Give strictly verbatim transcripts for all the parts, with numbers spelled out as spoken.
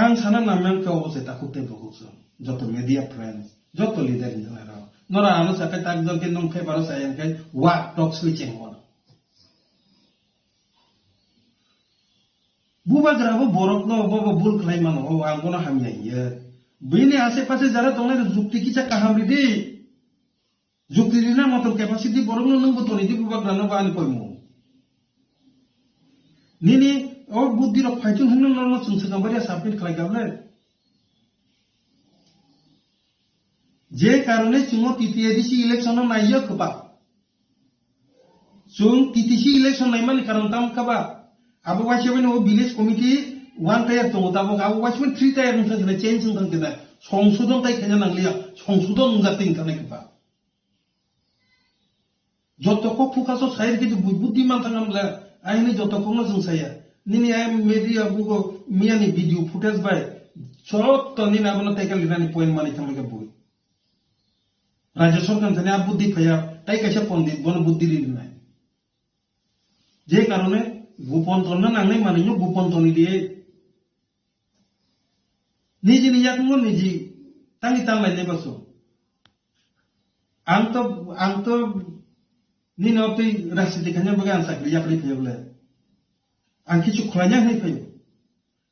Ang sana nang nang khe obo se takhuk tei bukhuk se. Joto media friends, joto leader hinwi rok. Nora ano sakai tak jor khe nung khe baro saya khe wak tok sui cheng hor. Bubagra bo borok no bo bo bul khlai mano, o ang bono hamya hiya. Bini ase pase jara tongnai rok jukti kisa kaham ridi. Jukti rina motor capacity borok no nung bo toni di bubagra no ba ani koimo. Nini o buddhi rok phaichung hinno no no chwng swkang baria submit khlai gable. Je karone chungo T T A D C election no naiya kwpa. Chwng T T C election naimani karon tamo kha ba? Abo waisa bai no village committee one tier tongo, tabuk abo waisa bai three tier wngkha khe change wngkha khe songsodon tai khaina nangliya, songsodon wngjak tei wngkha nai khe ba? Joto kok phuka so sai rikhe bui buddhi man thang amla, aini joto kok no chwng saya. Nini ai media bugo miyani video footage bai joto nini abono taikal rinani point mani thang khe bui. Rajya sorkar thani a buddhi phaya, tai kaisa pondit bono buddhi rinai. Je karone gopon tonna nangnai manwino gopon toni di. Nijini yakungno niji tangi tanglai nai baso. Ang to, ang to nini o twi rajniti khaina bagwi ang chakri yakri phaio le. Ang kichu khwlaina hinwi phaio.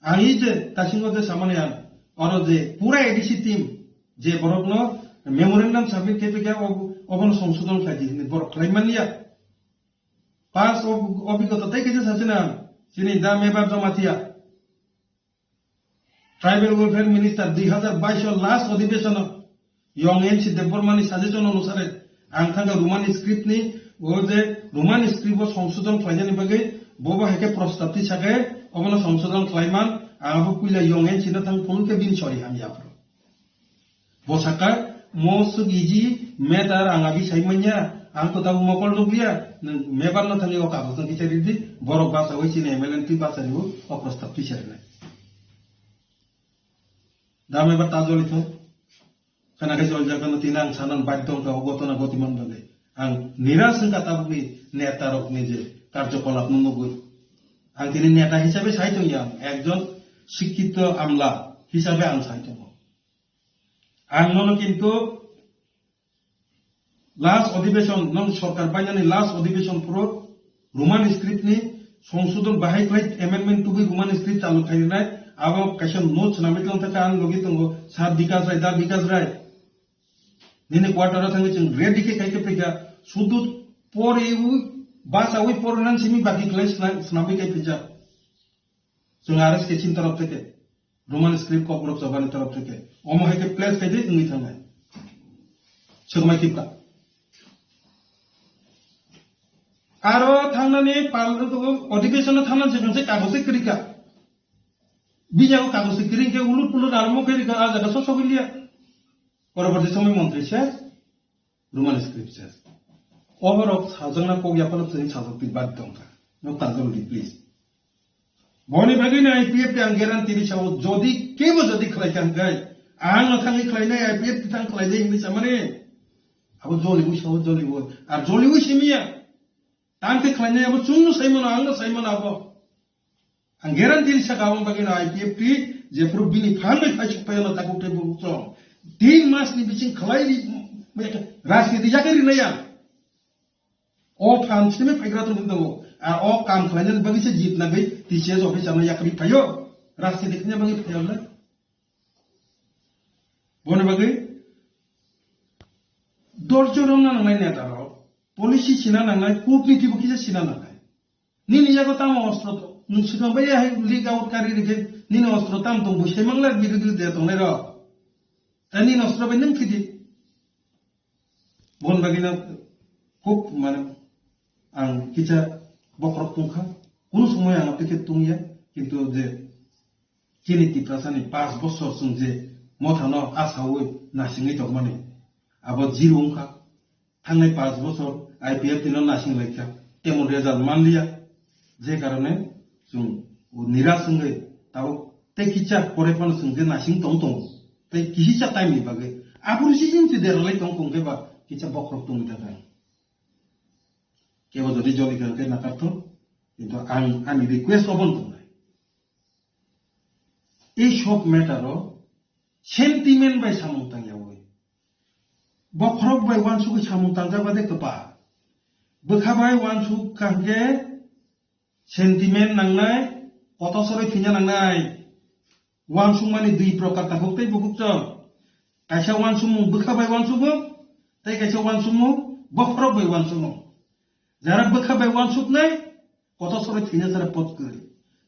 Ang i je tasingo je samani ang oro je pura A D C team je borokno memorandum submit khe phaikha, ob-, obono songsodon khlai di hinwi borok khlai manliya. Past ob-, obhigota tei kaisa sachina chini da Mebar Jamatia. Tribal Welfare Minister dui hazar bais o last odhibeshon o Yong N C Debbarma ni suggestion onusare ang thangkha Roman script ni, o je Roman script o songsodon khlainani bagwi bobo hai khe prostab tisakhe obono songsodon khlaiman, ang abo puila Yong N C no thang phunukhe bini sori hamya aphuru. Bo sakha, mo swk easy matter ang abi sai manya, ang to tabuk mokol nukliya, nwng Mebar no thangwi o kagoj no kichari di, borok bachawi chini M L A twi bachari o, o prostab tisakhe nai. Da Mebar ta joli thung. Khana khe jol jaga no tini ang sanan baidhyo wngkha o gotona gotiman bagwi. Ang niras wngkha tabukni neta rokni je karjokolap no nugwi. Ang tini neta hisabe sai tongya, ekjon sikkito amla hisabe ang sai tongo. Ang nono kintu last odhibeshon, nong sorkar bainani last odhibeshon phuru Roman script ni songsodon bahai khlai amendment tubui Roman script chalu khainai, abo kaisa note swnamwi tong thaka ang logi tongo Sir Bikash Rai, da Bikash Rai. Nini quarter o thangwi chwng ready khe khai khe phaikha, sudu poriwi bachawi porinan simi baki khlai sna-, swnamwi khai phaikha. Chwng R S K chini torof theke, Roman script kokborok chobani torof theke, omo hai khe place khai di wngwi thangnai. Swkmai kipka. Aro thangnani pal, odhibeshon o thangnani swkang se kagoj se kwrwi kha. Bini yago kagoj se kwrwi khe ulut pulut arombo khe rikha, a jaga sok sogwi liya. Poroborti somoi montri se. Roman scriptures. Oborok sajakna kok yaphano chwng sajak twi bad tongkha. No tajol di, please. Boni bagwi no I P F T ang guarantee ri sao, jodi kebo jodi khlai kha hwnkhe, ang no thangwi khlainai, I P F T thang khlainai hinwi samani. Abo joliwi sao, joliwi. Ar joliwi simiya. Tang khe khlainai abo chwngno saimano, angno saimano abo. Ang guarantee ri saka aboni bagwi no I P F T jephuru bini phan bai phaisuk phaiya no takhuk tei bukhuk chwng tin mas ni bising khlai ri, rajniti yakarwi nai ang. O phan simi phaigra tongwi tongo. A o kam khlainani bagwi se jitna bai T C S officer no yakarwi phaio. Rajniti khaina bagwi phaio le. Boni bagwi dorjo romna nangnai neta rok. Policy sina nangnai, kutniti bo kisa sina nangnai. Nini yago tamo ostro to? Nwng swkang bai hai leak out kari rikhe nini ostro tam tong bo sai mangla birodhi de tongnai rok. Ta nini ostro bai nwng thidi. Bon bagina khub mane ang kisa bokhorok tongkha. Kunu somoi ang apikhe tongya, kintu je chini Tiprasani panch bosor chwng je mothano asawi nasingwi tongmani abo zero wngkha. Thangnai panch bosor I P F T no nasing laikha, temon result manliya. Je karone chwng niras wngwi tabuk tei kisa pore phano chwng je nasing tong tongo. Tei kisa time ni bagwi aphuru season se deralai tong tong khe ba kisa bokhorok tongwi thangkha. Kebo jodi joli kha khe nakarthok, kintu ang ani request obo tongnai. Ei sob matter o sentiment bai samung tangyawi. Bokhorok bai uansugwi samung tangjak bade kwpa. Bwkha bai uansuk kha hwnkhe sentiment nangnai, kotor soroi thwina nangnai. Uansukmani dui prokar takhuk tei bukhuk chwng. Kaisa uansukmung bwkha bai uansukmung, tei kaisa uansukmung bokhorok bai uansukmung. Jara bwkha bai uansuknai, kotor soroi thwina jara pot kwrwi.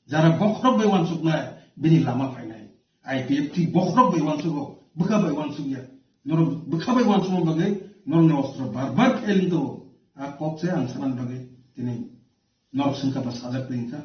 Jara bokhorok bai uansuknai, bini lama phainai. I P F T bokhorok bai uansugo, bwkha bai uansukya. Norok bwkha bai uansukma bagwi norokni ostro bar bar khailin tongo. A kok se ang sanani bagwi tini norok swngkha ba sajak twi wngkha.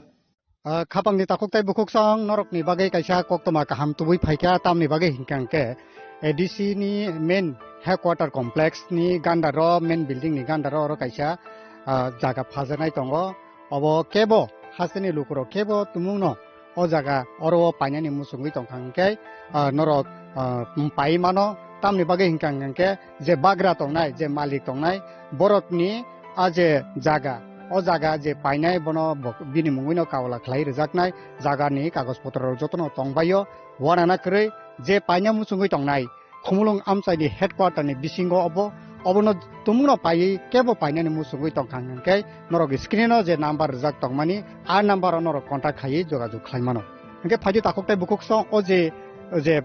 Ah, khapangni takhuk tei bukhuk song norokni bagwi kaisa koktwma kaham tubui phaikha, tamni bagwi hinkha hwnkhe A D C ni main headquarter complex ni gandaro, main building ni gandaro oro kaisa, ah, jaga phaljaknai tongo. Obo kebo hasteni lukurok kebo tumungno o jaga oro o painani muchungwi tongkha hwnkhe, ah, norok, ah, pai mano. Tamni bagwi hinkha hwnkhe je bagra tongnai, je malik tongnai, borokni a je jaga, o jaga je painai bono bo-, bini mungwino kaula khlai rwjaknai jagani kagoj potrorok jotono tongbaio, uanana kwrwi je paina muchungwi tongnai Khumulwng amchaini headquarter ni bisingo obo, obono tumungno paiwi kebo painani muchungwi tongkha hwnkhe norok screen o je number rwjak tongmani, a number o norok contact khaiwi jogajog khlai mano. Hwnkhe phaidi takhuk tei bukhuk song o je, je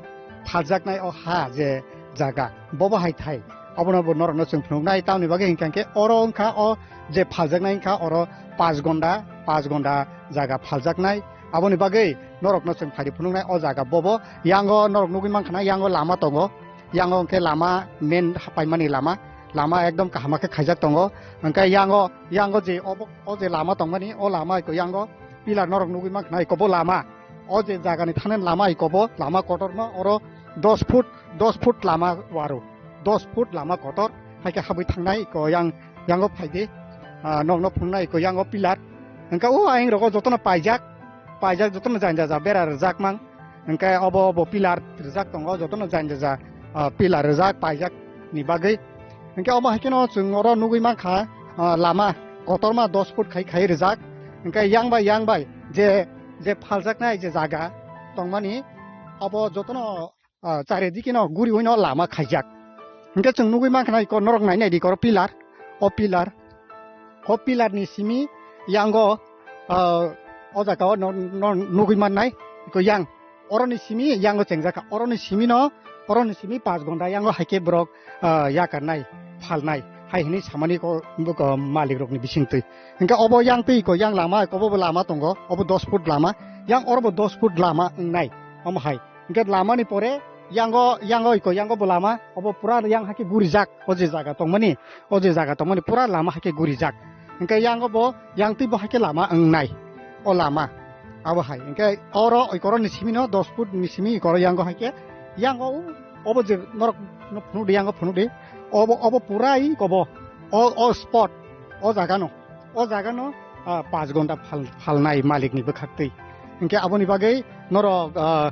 phaljaknai o ha je jaga, bobo hai thai. Obono bo norokno chwng phunuknai, tamni bagwi hinkha hwnkhe oro wngkha o je phaljaknai wngkha oro panch gonda, panch gonda jaga phaljaknai. Aboni bagwi norokno chwng phaidi phunuknai o jaga bobo. Yango norok nugwi mankha na, yango lama tongo. Yango hwnkhe lama main paimani lama. Lama ekdom kaham khe khaijak tongo. Hwnkhe yango, yango je obo, o je lama tongmani, o lama iko yango pillar norok nugwi mankha na, iko bo lama. O je jagani thangnani lama iko bo lama kotorma, oro dos foot, dos foot lama waro. Dos foot lama kotor, hai khe habwi thangnai iko yang, yango phaidi, ah, nokno phunuknai iko yango pillar. Hwnkhe o ayang rogo jotono paijak, paijak jotono janja ja bera rwjak mang. Hwnkhe obo, obo pillar rwjak tongo, jotono janja ja, ah, pillar rwjak paijak ni bagwi. Hwnkhe omo hai kheno chwng oro nugwi mankha, ah, lama kotorma dos foot khai khai rwjak. Hwnkhe yang bai, yang bai je, je phaljaknai je jaga tongmani, obo jotono, ah, charidikeno guriwino lama khaijak. Hwnkhe chwng nugwi mankha na iko norok nai nai di iko oro pillar, o pillar, o pillar ni simi yango, ah, o jaga o no, no, nugwi mannai iko yang. Oroni simi yango chengjakha, oroni simi no, oroni simi panch gonda yango hai khe borok, ah, yakarnai, phalnai, hai hwnwi samani ko, buko malik rokni bisingtwi. Hwnkhe obo yang twi ko yang lama, obo bo lama tongo, obo dos foot lama, yang oro bo dos foot lama wngnai, omo hai. Hwnkhe lamani pore yango, yango iko yango bo lama, obo pura yang hai khe gurijak, o je jaga tongmani, o je jaga tongmani pura lama hai khe gurijak. Hwnkhe yango bo, yang twi bo hai khe lama wngnai. O lama. Abo hai. Hwnkhe oro, oi koroni simi no dos foot ni simi oi koro yango hai khe. Yango o, obo je norok no phunuk di, yango phunuk di. Obo, obo pura i kobo. O, o spot. O jaga no. O jaga no, ah, panch gonda phal, phalnai malik ni bwkhak twi. Hwnkhe aboni bagwi norok, ah,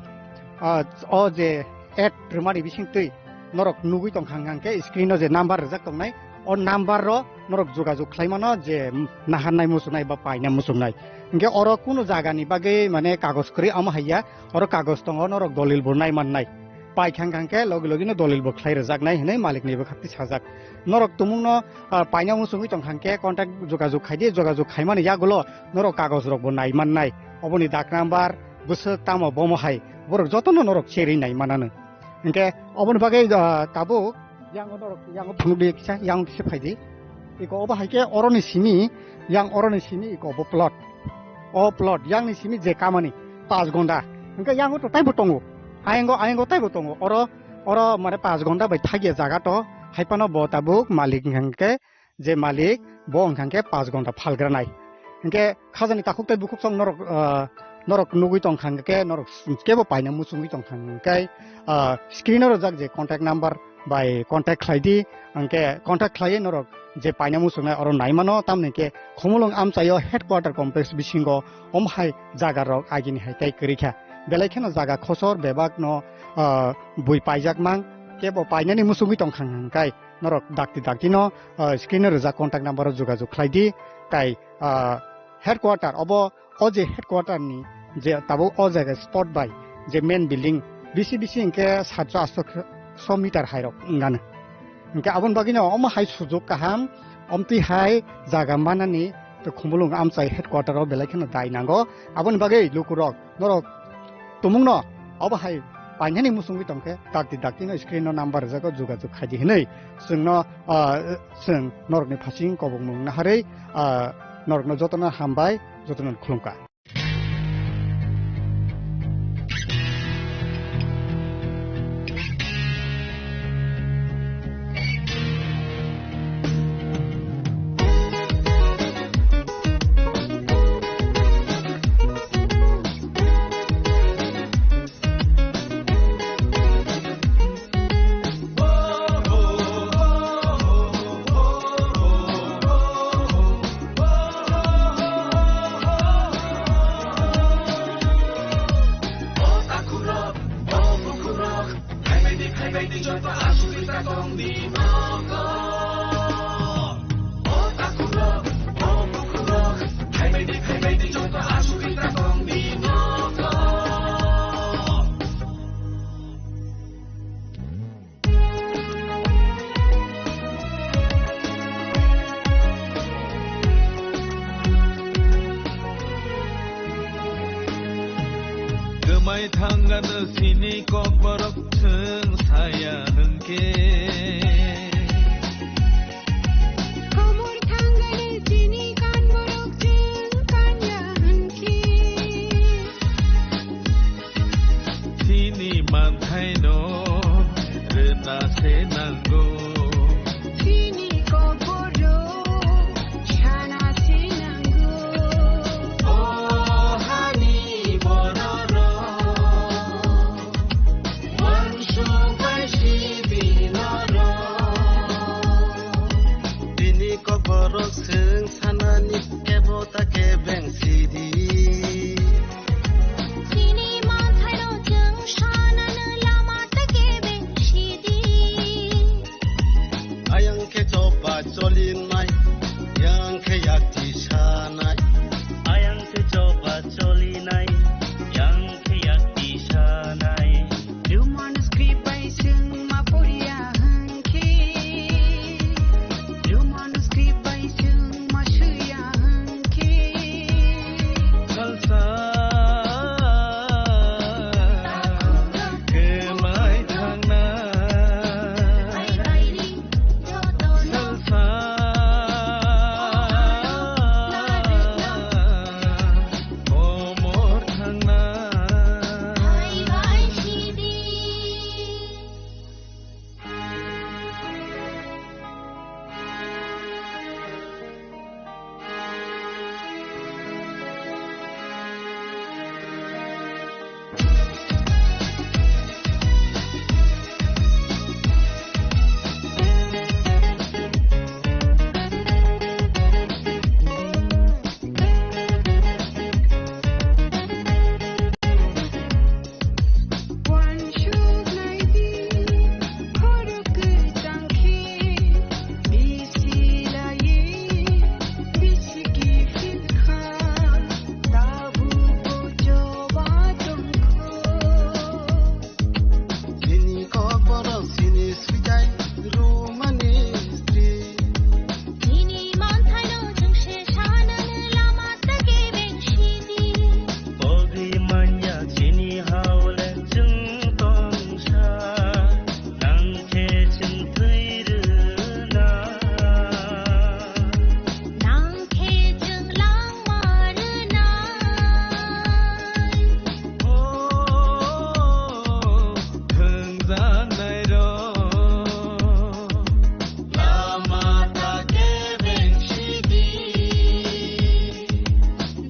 ah, o je ad rwmani bising twi norok nugwi tong hang hang khe screen o je number rwjak tongnai. O number ro norok jogajog khlai mano je naharnai muchungnai ba paina muchungnai. Hwnkhe oro kunu jagani bagwi mane kagoj kwrwi omo hai ya, oro kagoj tongo norok dolil bo nai mannai. Pai khang khang khe logi logi no dolil bo khlai rwjaknai hwnwi malik ni bwkhak twi sajak. Norok tumung no, ah, paina muchungwi tong khang khe contact jogajog khai di, jogajog khai mani yagulo norok kagoj rok bo nai mannai. Oboni dak number bwswk tamo bomo hai borok jotono norok cherwi nai mananw. Hwnkhe oboni bagwi, ah, tabuk yango norok yango phunuk di kisa, yango kisa phai di. Iko obo hai khe oroni simi, yang oroni simi iko obo plot. O plot, yang ni simi je kamani, panch gonda. Hwnkhe yango to taibo tongo. Ayango, ayango taibo tongo. Oro, oro mane panch gonda bai thagya jaga to, hai phano bo tabuk malik hwnkhe je malik, bo wngkha khe panch gonda phalgranai. Hwnkhe khajani takhuk tei bukhuk song norok, ah, norok nugwi tong kha hwnkhe norok kebo paina muchungwi tong kha hwnkhe, ah, screen o rwjak je contact number bai contact khlai di, hwnkhe contact khlaiwi norok je paina muchungnai oro nai mano, tamni khe Khumulwng amchaio headquarter complex bisingo om hai jaga rok agini hai tei kwrwi kha. Belai kheno jaga khosor bebak no, ah, bui paijak mang, kebo painani muchungwi tong kha hwnkhe norok dakti dakti no, ah, screen o rwjak contact number o jogajog khlai di, tai, ah, headquarter obo, o je headquarter ni je tabuk o jaga spot bai je main building bisi bisi hwnkhe satsho atsho meter hai rok wngano. Hwnkhe aboni bagwino omo hai sujok kaham, omtwi hai jaga manani to Khumulwng amchai headquarter o belai kheno dai nango. Aboni bagwi lukurok norok tumungno obo hai painani muchungwi tongkhe dakti dakti no screen no number rijak o jogajog khaidi hinwi chwngno, ah, chwng norokni phasing kobokmung naharwi, ah, norokno jotono hambai, jotono khulumkha. Kwmai thangano chini kokborok chwng saya hwnkhe. Komor thangano chini kanborok chwng kanya hwnkhe. Chini manthaino rwna se nango. Chini koborok sana se nango. O hani bororok, uansuk bai sidi norok. Chini koborok chwng sanani kebo ta kebeng sidi. Chini manthaino chwng sanano lama ta kebeng sidi. Ayang khe choba cholinai, yang khe yakti sanai. Ayang khe choba cholinai, yang khe yakti sanai. Roman script bai chwng ma poriya hwnkhe. Roman script bai chwng ma swiya hwnkhe. Salsa kwmai thangnai. Salsa komor thangnai. Chini kokborok chini swijai rwmani sri. Chini manthaino chwng se sanani lama ta kebeng sidi. Bogwi manya chini haole chwng tongsa. Nang khe chwng twi rwna. Nang khe chwng langma rwnai. O thwngjaknairok, lama ta kebeng sidi,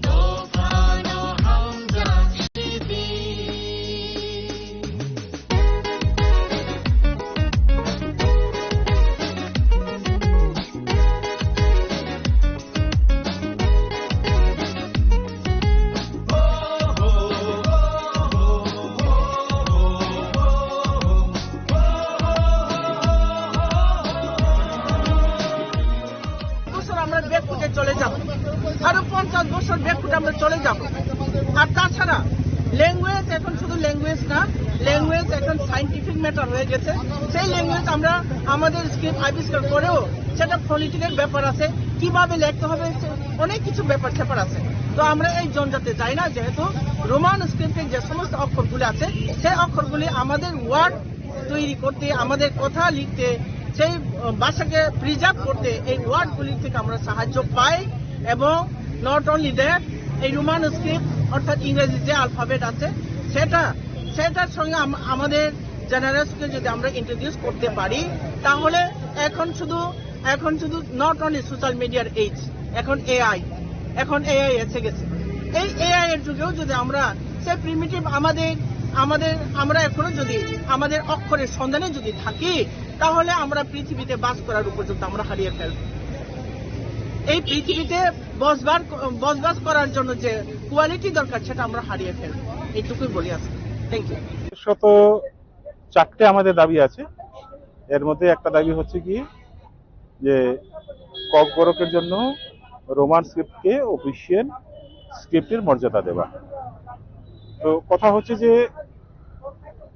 dophano hamjak sidi. বছর আমরা ব্যাকফুটে চলে যাব, আরো পঞ্চাশ বছর ব্যাকফুটে আমরা চলে যাব। আর তাছাড়া ল্যাঙ্গুয়েজ এখন শুধু ল্যাঙ্গুয়েজ না, ল্যাঙ্গুয়েজ এখন সায়েন্টিফিক ম্যাটার হয়ে গেছে। সেই ল্যাঙ্গুয়েজ আমরা আমাদের স্ক্রিপ্ট আবিষ্কার করেও সেটা ফোনেটিকের ব্যাপার আছে, কিভাবে লিখতে হবে, সে অনেক কিছু ব্যাপার স্যাপার আছে। তো আমরা এই জঞ্জাতে যাই না, যেহেতু রোমান স্ক্রিপ্টে যে সমস্ত অক্ষরগুলি আছে, সেই অক্ষরগুলি আমাদের ওয়ার্ড তৈরি করতে, আমাদের কথা লিখতে, সেই আহ, ভাষাকে প্রিজার্ভ করতে এই ওয়ার্ডগুলি থেকে আমরা সাহায্য পাই। এবং নট অনলি দ্যাট, এই রোমান স্ক্রিপ্ট অর্থাৎ ইংরেজি যে অ্যালফাবেট আছে, সেটা সেটার সঙ্গে আম- আমাদের জেনারেশনকে যদি আমরা ইন্ট্রোডিউস করতে পারি, তাহলে এখন শুধু এখন শুধু নট অনলি সোশ্যাল মিডিয়ার এজ, এখন এআই, এখন এআই এসে গেছে। এই এআই এর যুগেও যদি আমরা সেই প্রিমিটিভ আমাদের আমাদের আমরা এখনো যদি আমাদের অক্ষরের সন্ধানে যদি থাকি, তাহলে আমরা পৃথিবীতে বাস করার উপযুক্ত আমরা হারিয়ে ফেলব। এই পৃথিবীতে বসবার বসবাস করার জন্য যে কোয়ালিটি দরকার, সেটা আমরা হারিয়ে ফেলব। এইটুকুই বলি আজকে। Thank you. শত চারটে আমাদের দাবি আছে। এর মধ্যে একটা দাবি হচ্ছে কি, যে ককবরকের জন্য রোমান স্ক্রিপ্টকে অফিসিয়াল স্ক্রিপ্টের মর্যাদা দেওয়া। তো কথা হচ্ছে যে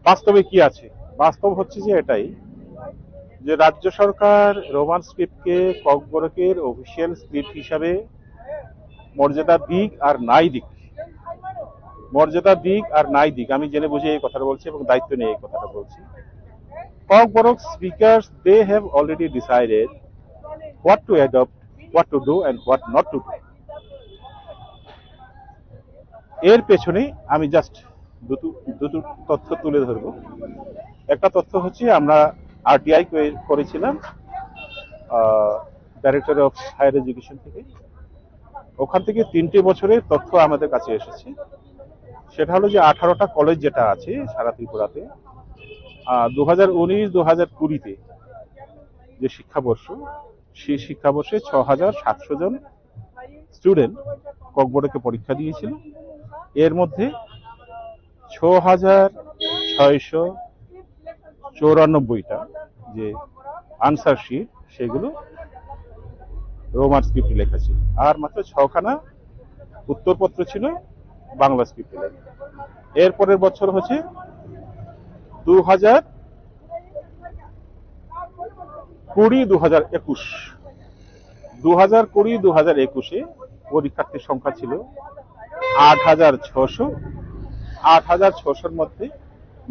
বাস্তবে কি আছে? বাস্তব হচ্ছে যে এটাই, যে রাজ্য সরকার রোমান স্ক্রিপ্টকে ককবরকের অফিসিয়াল স্ক্রিপ্ট হিসাবে মর্যাদা দিক আর নাই দিক, মর্যাদা দিক আর নাই দিক, আমি জেনে বুঝে এই কথাটা বলছি এবং দায়িত্ব নিয়ে এই কথাটা বলছি। Kokborok speakers, they have already decided what to adopt, what to do and what not to do. এর পেছনে আমি জাস্ট দুটো দুটো তথ্য তুলে ধরবো। একটা তথ্য হচ্ছে, আমরা আরটিআই করেছিলাম ডাইরেক্টর অফ হায়ার এডুকেশন থেকে। ওখান থেকে তিনটে বছরের তথ্য আমাদের কাছে এসেছে। সেটা হলো যে আঠারোটা কলেজ যেটা আছে সারা ত্রিপুরাতে, দু হাজার উনিশ দু হাজার কুড়িতে যে শিক্ষাবর্ষ, সেই শিক্ষাবর্ষে ছ হাজার সাতশো জন স্টুডেন্ট ককবরকে পরীক্ষা দিয়েছিল। এর মধ্যে ছ হাজার ছয়শো চৌরানব্বইটা যে আনসার শিট, সেগুলো রোমান স্ক্রিপ্টে লেখা ছিল, আর মাত্র ছখানা উত্তরপত্র ছিল বাংলা স্ক্রিপ্টে লেখা। এর পরের বছর হচ্ছে দু হাজার কুড়ি দু হাজার একুশ, দু হাজার কুড়ি দু হাজার একুশে পরীক্ষার্থীর সংখ্যা ছিল আট হাজার ছশো। আট হাজার ছশোর মধ্যে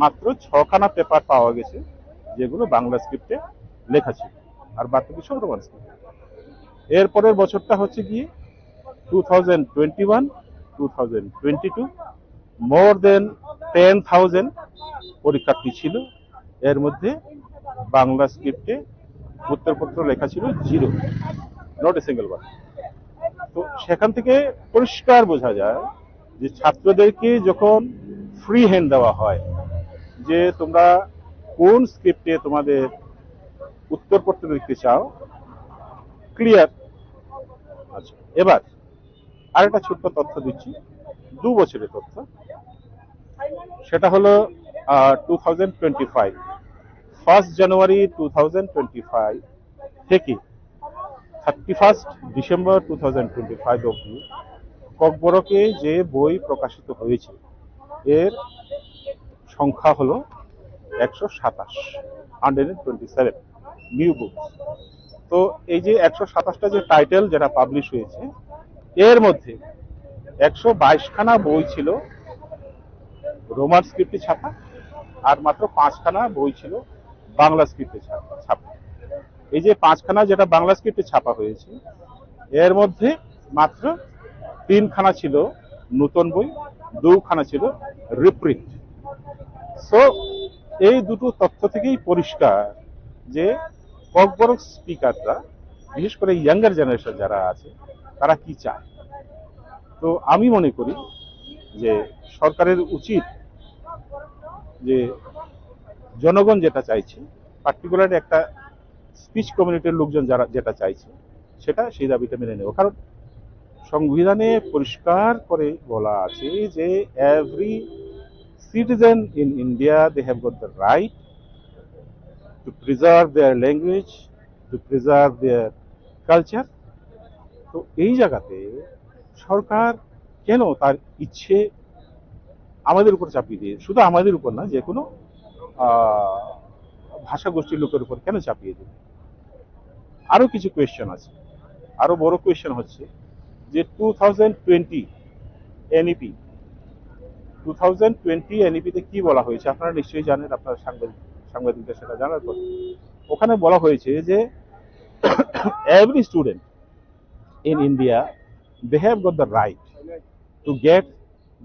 মাত্র ছখানা পেপার পাওয়া গেছে, যেগুলো বাংলা স্ক্রিপ্টে লেখা ছিল, আর বাকি সব রোমান স্ক্রিপ্ট। এর পরের বছরটা হচ্ছে গিয়ে two thousand twenty one two thousand twenty two, more than ten thousand পরীক্ষার্থী ছিল। এর মধ্যে বাংলা স্ক্রিপ্টে উত্তরপত্র লেখা ছিল zero, not a single one. তো সেখান থেকে পরিষ্কার বোঝা যায় যে ছাত্রদেরকে যখন ফ্রি হ্যান্ড দেওয়া হয়, যে তোমরা কোন স্ক্রিপ্টে তোমাদের উত্তরপত্র লিখতে চাও, ক্লিয়ার। আচ্ছা, এবার আরেকটা ছোট্ট তথ্য দিচ্ছি, দু বছরের তথ্য। সেটা হলো two thousand twenty five, first January two thousand twenty five থেকে thirty first December two thousand twenty five অবধি ককবরকে যে বই প্রকাশিত হয়েছে, এর সংখ্যা হলো একশো সাতাশ, hundred twenty seven new book. তো এই যে একশো সাতাশটা যে টাইটেল যেটা পাবলিশ হয়েছে, এর মধ্যে একশো বাইশখানা বই ছিল রোমান স্ক্রিপ্টে ছাপা, আর মাত্র পাঁচখানা বই ছিল বাংলা স্ক্রিপ্টে ছাপা। এই যে পাঁচখানা যেটা বাংলা স্ক্রিপ্টে ছাপা হয়েছে, এর মধ্যে মাত্র তিনখানা ছিল নতুন বই, দুখানা ছিল রিপ্রিন্ট। সো এই দুটো তথ্য থেকেই পরিষ্কার যে ককবরক স্পিকাররা, বিশেষ করে ইয়াঙ্গার জেনারেশন যারা আছে, তারা কি চায়। তো আমি মনে করি যে সরকারের উচিত যে জনগণ যেটা চাইছে, পার্টিকুলার একটা স্পিচ কমিউনিটির লোকজন যারা যেটা চাইছে, সেটা সেই দাবিটা মেনে নেব। কারণ সংবিধানে পরিষ্কার করে বলা আছে যে every citizen in India, they have got the right to preserve their language, to preserve their culture. তো এই জায়গাতে সরকার কেন তার ইচ্ছে আমাদের উপর চাপিয়ে দিয়ে, শুধু আমাদের উপর না, যে কোনো আহ, ভাষাগোষ্ঠীর লোকের উপর কেন চাপিয়ে দেবে? আরো কিছু কোয়েশ্চেন আছে। আরো বড় কোয়েশ্চেন হচ্ছে যে two thousand twenty NEP, two thousand twenty এনইপিতে কি বলা হয়েছে আপনারা নিশ্চয়ই জানেন, আপনারা সাংবাদিক, সাংবাদিকদের সেটা জানার কথা। ওখানে বলা হয়েছে যে every student in India, they have got the right to get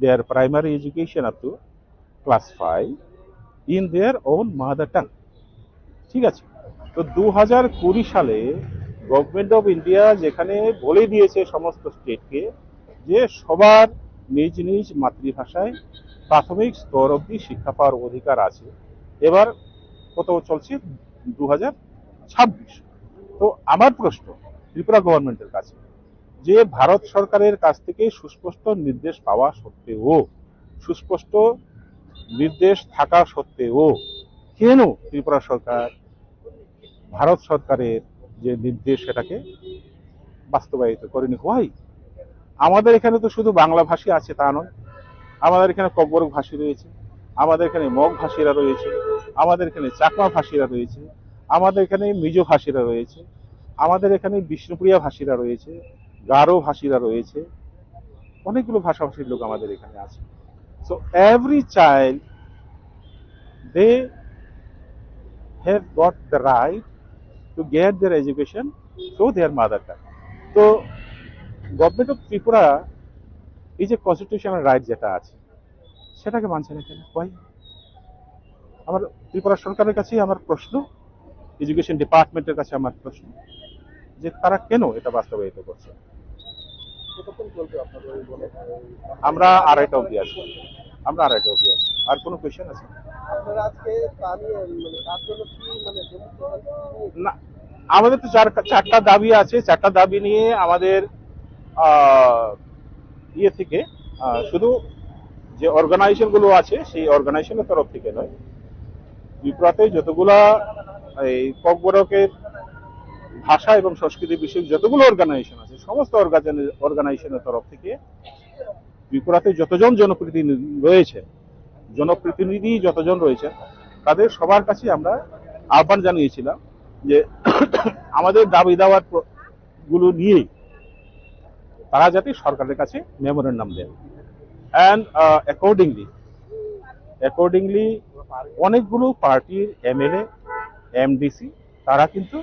their primary education up to class five in their own mother tongue। ঠিক আছে? তো দু হাজার কুড়ি সালে গভর্নমেন্ট অফ ইন্ডিয়া যেখানে বলে দিয়েছে সমস্ত স্টেটকে যে সবার নিজ নিজ মাতৃভাষায় প্রাথমিক স্তর অবধি শিক্ষা পাওয়ার অধিকার আছে, এবার কত চলছে? দু হাজার ছাব্বিশ। তো আমার প্রশ্ন ত্রিপুরা গভর্নমেন্টের কাছে, যে ভারত সরকারের কাছ থেকে সুস্পষ্ট নির্দেশ পাওয়া সত্ত্বেও, সুস্পষ্ট নির্দেশ থাকা সত্ত্বেও কেন ত্রিপুরা সরকার ভারত সরকারের যে নির্দেশ সেটাকে বাস্তবায়িত করেনি? Why? আমাদের এখানে তো শুধু বাংলা ভাষী আছে তা নয়, আমাদের এখানে ককবরক ভাষী রয়েছে, আমাদের এখানে মগ ভাষীরা রয়েছে, আমাদের এখানে চাকমা ভাষীরা রয়েছে, আমাদের এখানে মিজো ভাষীরা রয়েছে, আমাদের এখানে বিষ্ণুপ্রিয়া ভাষীরা রয়েছে, গারো ভাষীরা রয়েছে, অনেকগুলো ভাষাভাষীর লোক আমাদের এখানে আছে। So every child, they have got the right to get their education through their mother tongue। তো গভর্নমেন্ট অফ ত্রিপুরা এই যে কনস্টিটিউশনাল রাইট যেটা আছে, সেটাকে মানছে না কেন? Why? আমার ত্রিপুরা সরকারের কাছেই আমার প্রশ্ন, এডুকেশন ডিপার্টমেন্টের কাছে আমার প্রশ্ন, যে তারা কেন এটা বাস্তবায়িত করছে। কতক্ষণ চলবে আপনাদের এই বনভোজন? আমরা আড়াইটা অবধি আছি, আমরা আড়াইটা অবধি আছি। আর কোনো কোয়েশ্চেন আছে? আপনারা আজকে তা নিয়ে, মানে, তার জন্য কি, মানে, ডেমনস্ট্রেশন কি নিয়ে? না, আমাদের তো চার, চারটা দাবি আছে। চারটা দাবি নিয়ে আমাদের, আহ, ইয়ে থেকে, আহ, শুধু যে অর্গানাইজেশনগুলো আছে, সেই অর্গানাইজেশনের তরফ থেকে নয়, ত্রিপুরাতে যতগুলা এই ককবরকের ভাষা এবং সংস্কৃতি বিষয়ক যতগুলো অর্গানাইজেশন আছে, সমস্ত অর্গানাইজেশনের তরফ থেকে ত্রিপুরাতে যতজন জনপ্রতিনিধি রয়েছে, জনপ্রতিনিধি যতজন রয়েছে, তাদের সবার কাছে আমরা আহ্বান জানিয়েছিলাম যে আমাদের দাবি দাওয়ার প্র-, গুলো নিয়েই তারা যাতে সরকারের কাছে মেমোরেন্ডাম দেন। অ্যান্ড অ্যাকর্ডিংলি, অ্যাকর্ডিংলি অনেকগুলো পার্টির এমএলএ, এমডিসি, তারা কিন্তু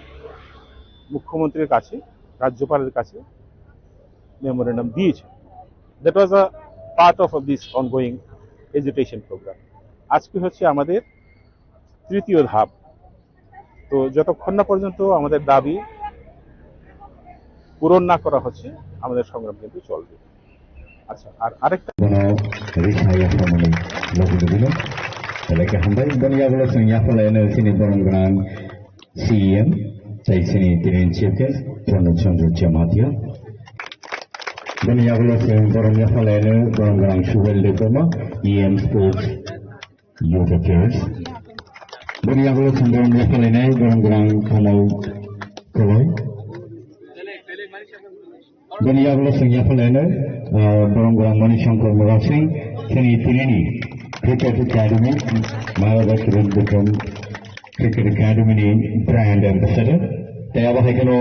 মুখ্যমন্ত্রীর কাছে, রাজ্যপালের কাছে মেমোরেন্ডাম দিয়েছে। That was a part of this ongoing agitation program। আজকে হচ্ছে আমাদের তৃতীয় ধাপ। তো যতক্ষণ না পর্যন্ত আমাদের দাবি পূরণ না করা হচ্ছে, আমাদের সংগ্রাম কিন্তু চলবে। আচ্ছা, আর আরেকটা Bono risa yaphramani logi logi no belai khe hambai. Boni yagulo chwng yapharlaino chini borom gwnang C E M, tei chini tini chief guest Purno Chandra Jamatia. Boni yagulo chwng borom yapharlaino borom gwnang Suhel Debbarma, E M Sports, Youth Affairs. Boni yagulo chwng borom yapharlainai borom gwnang Kamal Koloi. Boni yagulo chwng yapharlainai, ah, borom gwnang Mani Shankar Murasing, chini tinini Cricket Academy, Mayabad Road Bukon Cricket Academy ni brand ambassador. Tei abo hai kheno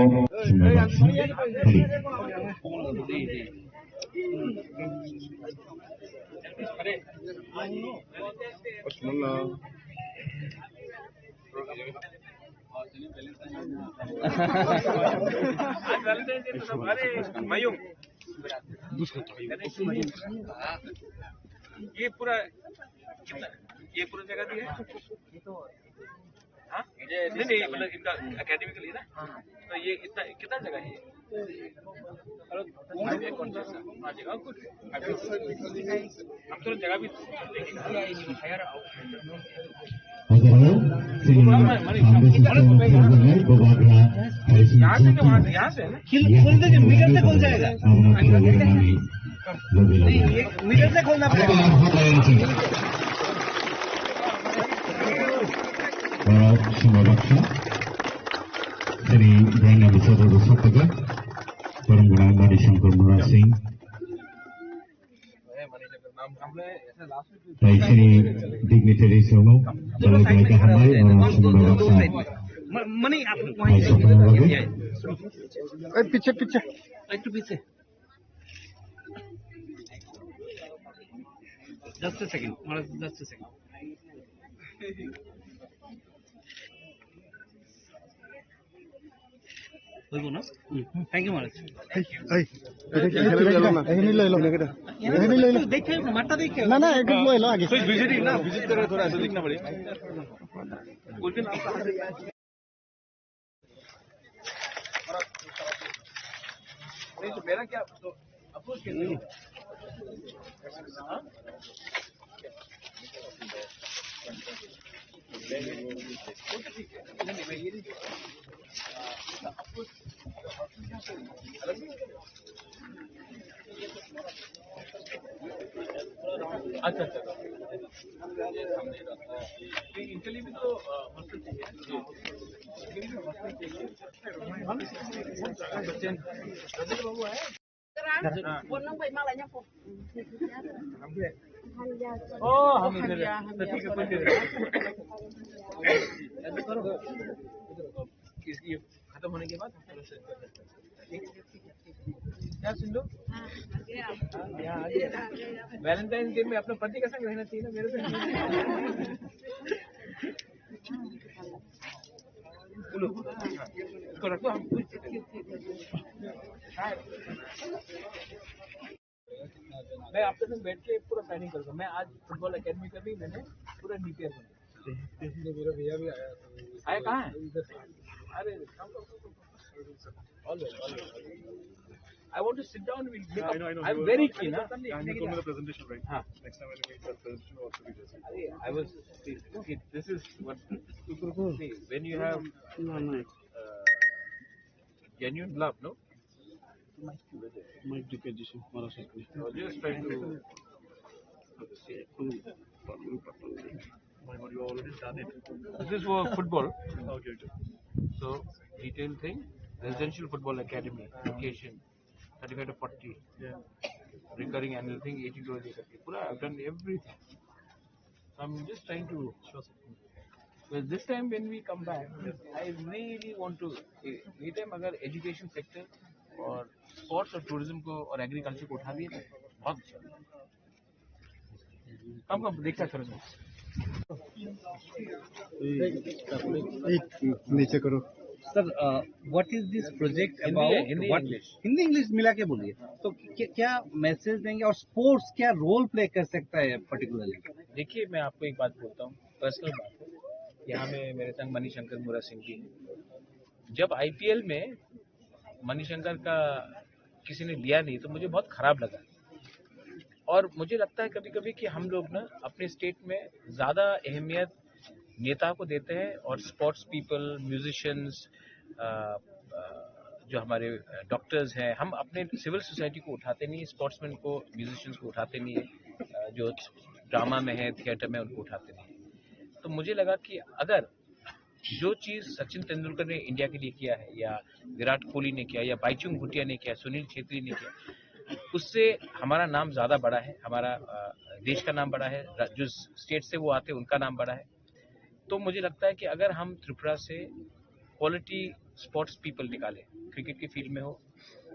ये पूरा, ये पूरा जगह दिया है? हाँ? नहीं, नहीं, मतलब इनका एकेडमी के लिए ना? तो ये इतना, कितना जगह है ये? हम थोड़ा जगह भी देखेंगे। Agartala, chini foundation stone khelai, Bobagra, Harrison Jyoti. Kil-, खोल दीजिए, मीटर से खुल जाएगा। Aboni khelai mani loge loge. नहीं, ये मीटर से खोलना पड़ेगा। Aro sumba baksa, chini brand ambassador bo sokphaikha, borom gwnang Mani Shankar Murasing. Raisini dignitaries rokno belai belai khe hambai oro chwngno baksa hai sokna bagwi. এই পিছে পিছে। একটু পিছে। Just a second, Maharaj, just a second. হইব না? Thank you, Maharaj. এই, এই, এটা কি এখানে নিয়ে এলো? এখানে নিয়ে এলো। এখানে নিয়ে এলো। দেখে, মাঠটা দেখে। না, না, একটু নিয়ে এলো আগে। বিজেপি না, বিজেপি করে থোড়া আছে, দেখনা পড়ে। नहीं तो मेरा क्या, तो अपोज कैसे होगा? हाँ? वो तो ठीक है। नहीं, नहीं, मैं ये नहीं बोल रहा। हाँ, अपोज, अपोज क्या होगा? अच्छा, अच्छा। तो इनके लिए भी तो, अ, हॉस्टल चाहिए। इनके लिए भी हॉस्टल चाहिए। बच्चे हैं। रजत बाबू आए? हाँ। वो नंबर माला यहाँ पर। ओ, हम इधर हैं। तो ठीक है, कोई नहीं। ऐसा करो। इस, ये खत्म होने के बाद हम थोड़ा सा कर देते हैं। क्या सिंधु? हाँ, आ गया। हाँ, यहाँ आ गया। वैलेंटाइन डे में अपने पति का संग रहना चाहिए ना, मेरे संग। बोलो। इसको रखो, हम मैं आपके साथ बैठ के पूरा प्लानिंग करूंगा। मैं आज फुटबॉल एकेडमी का भी मैंने पूरा डीपीआर बनाया। मेरा भैया भी आया था। आया कहाँ है? इधर से। अरे, come, come, come, come। Always, always, always। I want to sit down with, yeah, I know, I know। I'm very keen, huh? Yeah, he told me the presentation, right? हाँ। Next time when we meet, the presentation will also be there। अरे, I was, see, see, this is what, see, when you have, uh, genuine love, no? Mic dikhe jisung, mara sakni. I was just trying to. This is for football. Okay, okay। So, detailed thing, residential football academy, location, thirty-five to forty. Yeah। Recurring annual thing, eighty to eighty. Pura, I've done everything। So I'm just trying to show something। Well, this time when we come back, I really want to, ये टाइम अगर education sector और स्पोर्ट्स और टूरिज्म को और एग्रीकल्चर को उठा दिए तो बहुत अच्छा। कम कम देखता करो। नीचे करो। Sir, what is this project about? Hindi, English. Hindi English मिला के बोलिए। तो क्या, क्या मैसेज देंगे और स्पोर्ट्स क्या रोल प्ले कर सकता है पर्टिकुलरली? देखिए, मैं आपको एक बात बोलता हूँ, पर्सनल बात है। यहाँ में मेरे संग मणिशंकर मुरा सिंह जी हैं। जब आईपीएल में मणिशंकर का किसी ने लिया नहीं, तो मुझे बहुत खराब लगा। और मुझे लगता है कभी-कभी कि हम लोग ना अपने स्टेट में ज़्यादा अहमियत नेता को देते हैं और स्पोर्ट्स पीपल, म्यूजिशियंस, अ, अ, जो हमारे, अ, डॉक्टर्स हैं, हम अपने सिविल सोसाइटी को उठाते नहीं, स्पोर्ट्समैन को, म्यूजिशियंस को उठाते नहीं है, अ, जो ड्रामा में है, थिएटर में, उनको उठाते नहीं है। तो मुझे लगा कि अगर जो चीज़ सचिन तेंदुलकर ने इंडिया के लिए किया है या विराट कोहली ने किया या बाईचुंग भूटिया ने किया, सुनील छेत्री ने किया, उससे हमारा नाम ज़्यादा बड़ा है, हमारा, अ, देश का नाम बड़ा है, रा-, जो स्टेट से वो आते हैं उनका नाम बड़ा है। तो मुझे लगता है कि अगर हम त्रिपुरा से क्वालिटी स्पोर्ट्स पीपल निकालें, क्रिकेट के फील्ड में हो,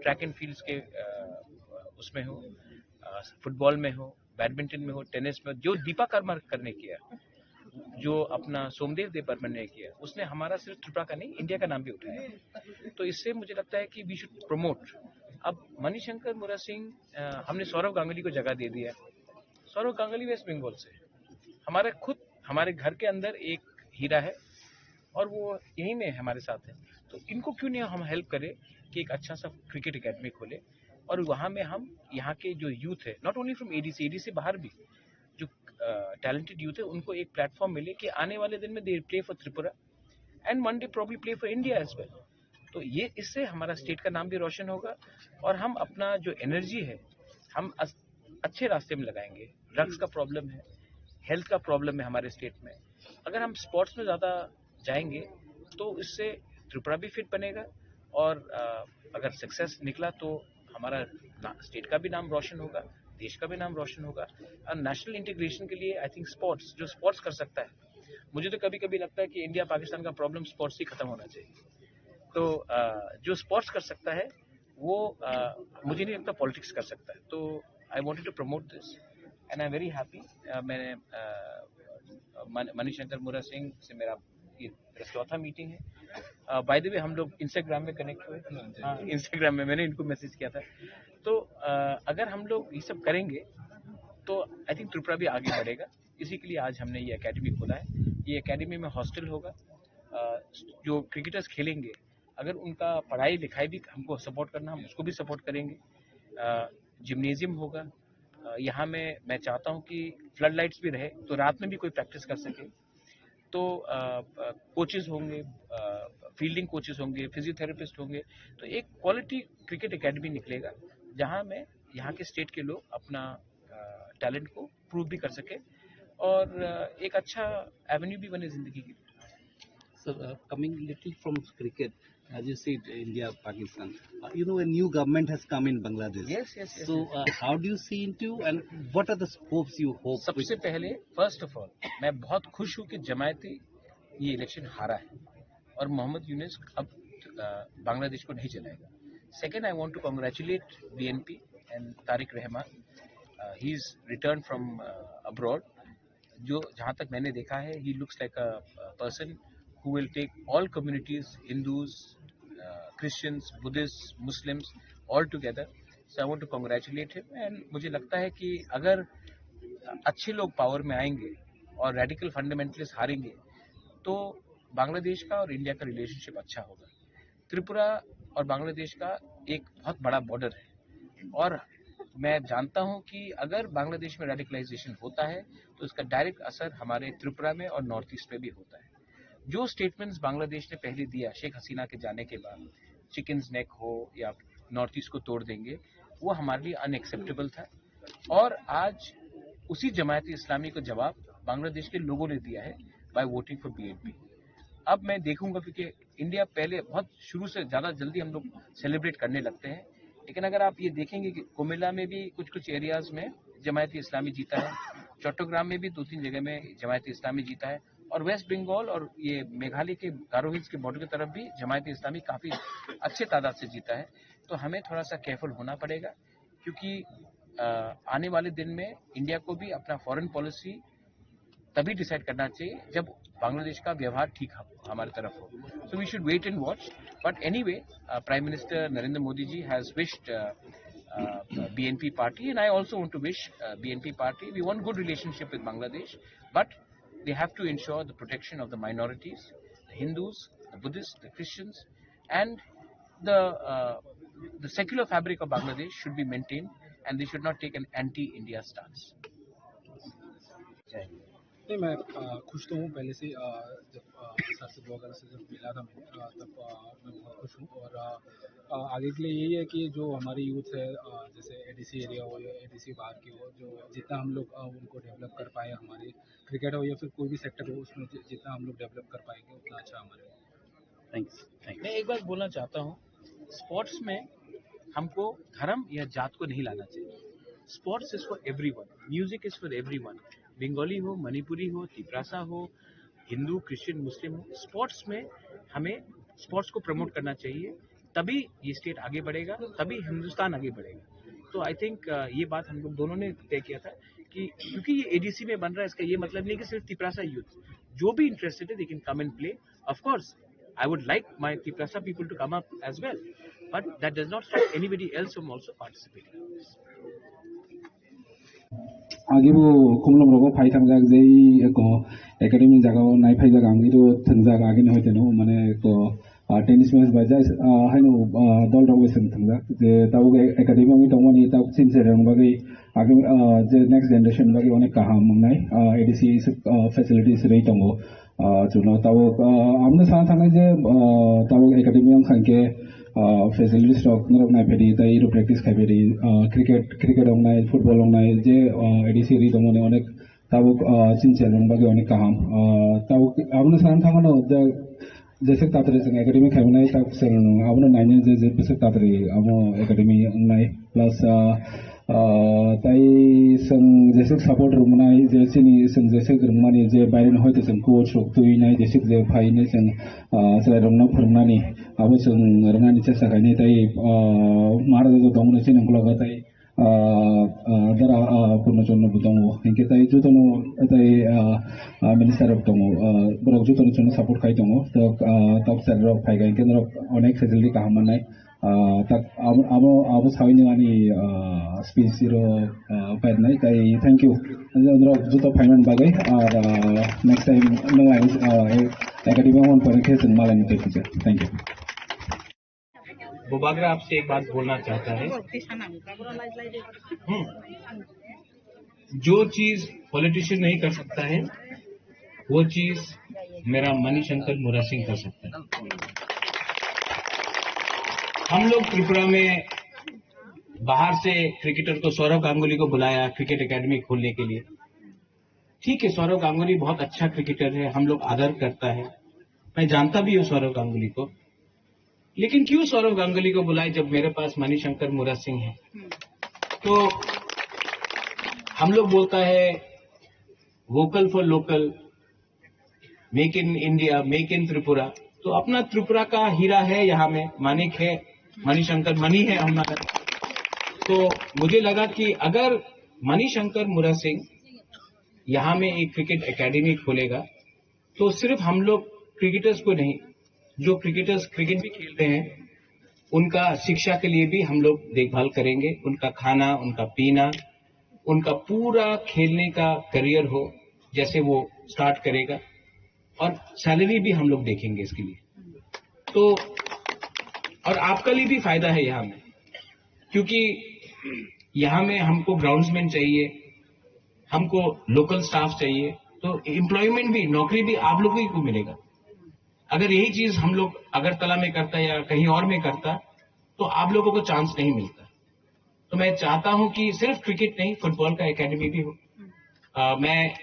ट्रैक एंड फील्ड्स के, अ, उसमें हो, अ, फुटबॉल में हो, बैडमिंटन में हो, टेनिस में हो, जो दीपा कर्मा ने किया, जो अपना सोमदेव देववर्मन ने किया, उसने हमारा सिर्फ त्रिपुरा का नहीं, इंडिया का नाम भी उठाया। तो इससे मुझे लगता है कि वी शुड प्रमोट। अब मणिशंकर मुरा सिंह, अ, हमने सौरव गांगुली को जगह दे दिया। सौरव गांगुली वेस्ट बंगाल से, हमारे खुद, हमारे घर के अंदर एक हीरा है और वो यहीं में हमारे साथ है। तो इनको क्यों नहीं हम हेल्प करें कि एक अच्छा सा क्रिकेट एकेडमी खोले और वहाँ में हम यहाँ के जो यूथ है, not only from ADC, ADC बाहर भी जो, अ, टैलेंटेड यूथ है, उनको एक प्लेटफॉर्म मिले कि आने वाले दिन में they play for Tripura and one day probably play for India as well। तो ये, इससे हमारा स्टेट का नाम भी रोशन होगा और हम अपना जो एनर्जी है, हम अस-, अच्छे रास्ते में लगाएंगे। ड्रग्स का प्रॉब्लम है, हेल्थ का प्रॉब्लम है हमारे स्टेट में। अगर हम स्पोर्ट्स में ज़्यादा जाएंगे, तो इससे त्रिपुरा भी फिट बनेगा और, अ, अगर सक्सेस निकला, तो हमारा ना-, स्टेट का भी नाम रोशन होगा। देश का भी नाम रोशन होगा। और नेशनल इंटीग्रेशन के लिए आई थिंक स्पोर्ट्स, जो स्पोर्ट्स कर सकता है, मुझे तो कभी कभी लगता है कि इंडिया पाकिस्तान का प्रॉब्लम स्पोर्ट्स ही खत्म होना चाहिए। तो अ, जो स्पोर्ट्स कर सकता है वो अ, मुझे नहीं लगता पॉलिटिक्स कर सकता है। तो I wanted to promote this and I am very happy। मैंने अ, मन- मणिशंकर मुरा सिंह से मेरा ये मेरा चौथा मीटिंग है। बाय द वे, हम लोग इंस्टाग्राम में कनेक्ट हुए। हाँ, इंस्टाग्राम में मैंने इनको मैसेज किया था। तो अ, अगर हम लोग ये सब करेंगे तो आई थिंक त्रिपुरा भी आगे बढ़ेगा। इसी के लिए आज हमने ये एकेडमी खोला है। ये एकेडमी में हॉस्टल होगा। अ, जो क्रिकेटर्स खेलेंगे, अगर उनका पढ़ाई लिखाई भी हमको सपोर्ट करना, हम उसको भी सपोर्ट करेंगे। जिम्नेजियम होगा। अ, यहाँ में मैं चाहता हूँ कि फ्लड लाइट्स भी रहे, तो रात में भी कोई प्रैक्टिस कर सके। तो कोचेस होंगे, फील्डिंग कोचेस होंगे, फिजियोथेरेपिस्ट होंगे। तो एक क्वालिटी क्रिकेट एकेडमी निकलेगा, जहाँ में यहाँ के स्टेट के लोग अपना टैलेंट को प्रूव भी कर सके और अ, एक अच्छा एवेन्यू भी बने जिंदगी के लिए। Sir, uh, coming little from cricket, as you said, India, Pakistan. Uh, you know, a new government has come in Bangladesh. Yes, yes, yes, So, yes. Uh, how do you see into and what are the hopes you hope? सबसे पहले, first of all, मैं बहुत खुश हूँ कि जमायती ये इलेक्शन हारा है और मोहम्मद यूनिस अब अ, बांग्लादेश को नहीं चलाएगा। Second, I want to congratulate B N P and Tariq Rahman. He is returned from abroad। जो जहाँ तक मैंने देखा है, he looks like a person who will take all communities, Hindus, Christians, Buddhists, Muslims, all together। So I want to congratulate him and मुझे लगता है कि अगर अच्छे लोग पावर में आएंगे और रेडिकल फंडामेंटलिस्ट हारेंगे, तो बांग्लादेश का और इंडिया का रिलेशनशिप अच्छा होगा। त्रिपुरा और बांग्लादेश का एक बहुत बड़ा बॉर्डर है और मैं जानता हूं कि अगर बांग्लादेश में रेडिकलाइजेशन होता है तो इसका डायरेक्ट असर हमारे त्रिपुरा में और नॉर्थ ईस्ट में भी होता है। जो स्टेटमेंट्स बांग्लादेश ने पहले दिया शेख हसीना के जाने के बाद, चिकन्स नेक हो या नॉर्थ ईस्ट को तोड़ देंगे, वो हमारे लिए अनएक्सेप्टेबल था। और आज उसी जमायत इस्लामी को जवाब बांग्लादेश के लोगों ने दिया है by voting for B N P। अब मैं देखूंगा, क्योंकि इंडिया पहले बहुत शुरू से ज़्यादा जल्दी हम लोग सेलिब्रेट करने लगते हैं, लेकिन अगर आप ये देखेंगे कि कुमिल्ला में भी कुछ कुछ एरियाज में जमायत इस्लामी जीता है, चट्टग्राम में भी दो तीन जगह में जमायत इस्लामी जीता है, और वेस्ट बंगाल और ये मेघालय के गारो हिल्स के बॉर्डर की तरफ भी जमायत इस्लामी काफ़ी अच्छे तादाद से जीता है। तो हमें थोड़ा सा केयरफुल होना पड़ेगा, क्योंकि अ, आने वाले दिन में इंडिया को भी अपना फॉरेन पॉलिसी तभी डिसाइड करना चाहिए जब बांग्लादेश का व्यवहार ठीक हम- हमारे तरफ हो। So we should wait and watch। But anyway, Prime Minister Narendra Modi ji has wished B N P party, and I also want to wish B N P party. We want good relationship with Bangladesh, but they have to ensure the protection of the minorities, the Hindus, the Buddhists, the Christians, and the uh, the secular fabric of Bangladesh should be maintained, and they should not take an anti-India stance. नहीं, मैं अ, खुश तो हूँ। पहले से अ, जब अ, सर से दो हज़ार से जब मिला था मैंने, अ, तब अ, मैं बहुत खुश हूँ। और अ, अ, आगे के लिए यही है कि जो हमारी यूथ है, अ, जैसे एडीसी एरिया हो या एडीसी बाहर की हो, जो जितना हम लोग अ, उनको डेवलप कर पाए, हमारे क्रिकेट हो या फिर कोई भी सेक्टर हो, उसमें जि- जितना हम लोग डेवलप कर पाएंगे, उतना अच्छा हमारे लिए। Thanks. Thanks. मैं एक बात बोलना चाहता हूँ, स्पोर्ट्स में हमको धर्म या जात को नहीं लाना चाहिए। Sports is for everyone, music is for everyone। Bengali हो, मणिपुरी हो, तिपरासा हो, हिंदू, क्रिश्चियन, मुस्लिम हो, स्पोर्ट्स में हमें स्पोर्ट्स को प्रमोट करना चाहिए, तभी ये स्टेट आगे बढ़ेगा, तभी हिंदुस्तान आगे बढ़ेगा। तो आई थिंक ये बात हम लोग दोनों ने तय किया था कि क्योंकि ये एडीसी में बन रहा है, इसका ये मतलब नहीं कि सिर्फ तिपरासा यूथ, जो भी इंटरेस्टेड है, they can come and play। Of course, I would like my Tiprasa people to come up as well, but that does not stop anybody else from also participating in this. Agi bo khumlom rogo phai thangjak je eko academy jaga o nai phaijak ang iro thangjak agi ni hoite no mane eko tennis match bai jai haino dol rok bai seng thangjak je tabuk academy wngwi tongmani tabuk chini chwrai rok bagwi agi je next generation bagwi onek kaham wngnai adc facilities rwi tongo. Chuno tabuk amno sana thangnai je tabuk academy wngkha khe facilities rok norok nai phaidi tei iro practice khai phaidi cricket cricket wngnai football wngnai je adc ri tongmani onek tabuk chini chwrai rok bagwi onek kaham tabuk amno sana thangmano je jeswk tatari chwng academy khaimani tabuk chwng abono nainai je jeswk tatari amo academy wngnai plus Ah, tai chwng jeswk support rwmani, je chini chwng jeswk rwmani, je baireni hoito chwng coach rok twi nai, jeswk je phaini chwng, ah, chwrairokno phwrwngnani, abo chwng rwnani chesta khainai, tai, ah, Maharaja tongo chini uklogo, tai, ah, ah, dara, ah, Purno Chandra bo tongo, hinkhe tai jotono, tai, ah, ah, minister rok tongo, ah, borok jotono chwngno support khai tongo, to, ah, top sir rok phai kha, hinkhe norok onek facility kaham mannai. Ah, tak abo, abo, abo sawi nang ani, ah, speech ro, ah, painai, tai thank you. Andro joto phaimani bagwi, ar, ah, next time nang ani, ah, academy on pore khe chwng malai ni thank you. Thank you. Bubagra आपसे एक बात बोलना चाहता है। हम्म। जो चीज पॉलिटिशियन नहीं कर सकता है, वो चीज मेरा मणिशंकर मुरासिंग कर सकता है। हम लोग त्रिपुरा में बाहर से क्रिकेटर को, सौरव गांगुली को बुलाया क्रिकेट एकेडमी खोलने के लिए। ठीक है, सौरव गांगुली बहुत अच्छा क्रिकेटर है, हम लोग आदर करता है, मैं जानता भी हूँ सौरव गांगुली को। लेकिन क्यों सौरव गांगुली को बुलाए जब मेरे पास मणिशंकर मुरासिंग है? तो हम लोग बोलता है vocal for local, make in India, make in Tripura. तो अपना त्रिपुरा का हीरा है यहाँ में, मानिक है, मणिशंकर मणि है हमारा। तो मुझे लगा कि अगर मणिशंकर मुरासिंग यहाँ में एक क्रिकेट एकेडमी खोलेगा, तो सिर्फ हम लोग क्रिकेटर्स को नहीं, जो क्रिकेटर्स क्रिकेट भी खेलते हैं, उनका शिक्षा के लिए भी हम लोग देखभाल करेंगे। उनका खाना, उनका पीना, उनका पूरा खेलने का करियर हो, जैसे वो स्टार्ट करेगा, और सैलरी भी हम लोग देखेंगे इसके लिए। तो और आपका लिए भी फायदा है यहाँ में, क्योंकि यहाँ में हमको ग्राउंड्समैन चाहिए, हमको लोकल स्टाफ चाहिए, तो एम्प्लॉयमेंट भी, नौकरी भी आप लोगों ही को मिलेगा। अगर यही चीज हम लोग अगरतला में करता या कहीं और में करता, तो आप लोगों को चांस नहीं मिलता। तो मैं चाहता हूं कि सिर्फ क्रिकेट नहीं, फुटबॉल का एकेडमी भी हो। अ, मैं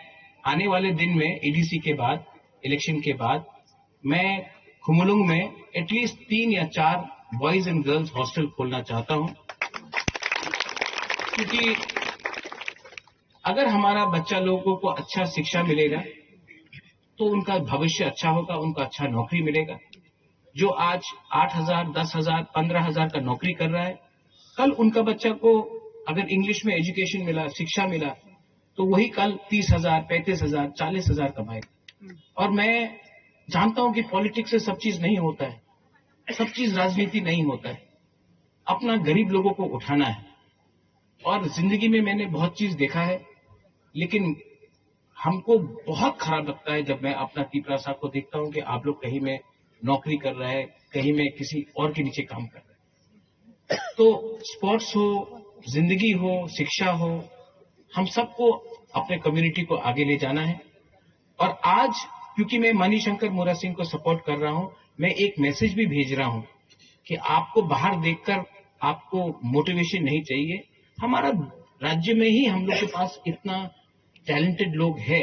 आने वाले दिन में ईडीसी के बाद, इलेक्शन के बाद, मैं खुमलुंग में एटलीस्ट तीन या चार बॉयज एंड गर्ल्स हॉस्टल खोलना चाहता हूं, क्योंकि अगर हमारा बच्चा लोगों को अच्छा शिक्षा मिलेगा, तो उनका भविष्य अच्छा होगा, उनका अच्छा नौकरी मिलेगा। जो आज आठ हजार, दस हजार, पन्द्रह हजार का नौकरी कर रहा है, कल उनका बच्चा को अगर इंग्लिश में एजुकेशन मिला, शिक्षा मिला, तो वही कल तीस हजार, पैंतीस हजार, चालीस हजार कमाएगा। और मैं जानता हूं कि पॉलिटिक्स से सब चीज नहीं होता है, सब चीज राजनीति नहीं होता है। अपना गरीब लोगों को उठाना है। और जिंदगी में मैंने बहुत चीज देखा है, लेकिन हमको बहुत खराब लगता है जब मैं अपना तिपरासा को देखता हूँ कि आप लोग कहीं में नौकरी कर रहे हैं, कहीं में किसी और के नीचे काम कर रहे हैं। तो स्पोर्ट्स हो, जिंदगी हो, शिक्षा हो, हम सबको अपने कम्युनिटी को आगे ले जाना है। और आज क्योंकि मैं मणिशंकर मुरा सिंह को सपोर्ट कर रहा हूँ, मैं एक मैसेज भी भेज रहा हूँ कि आपको बाहर देखकर आपको मोटिवेशन नहीं चाहिए। हमारा राज्य में ही हम लोग के पास इतना टैलेंटेड लोग है।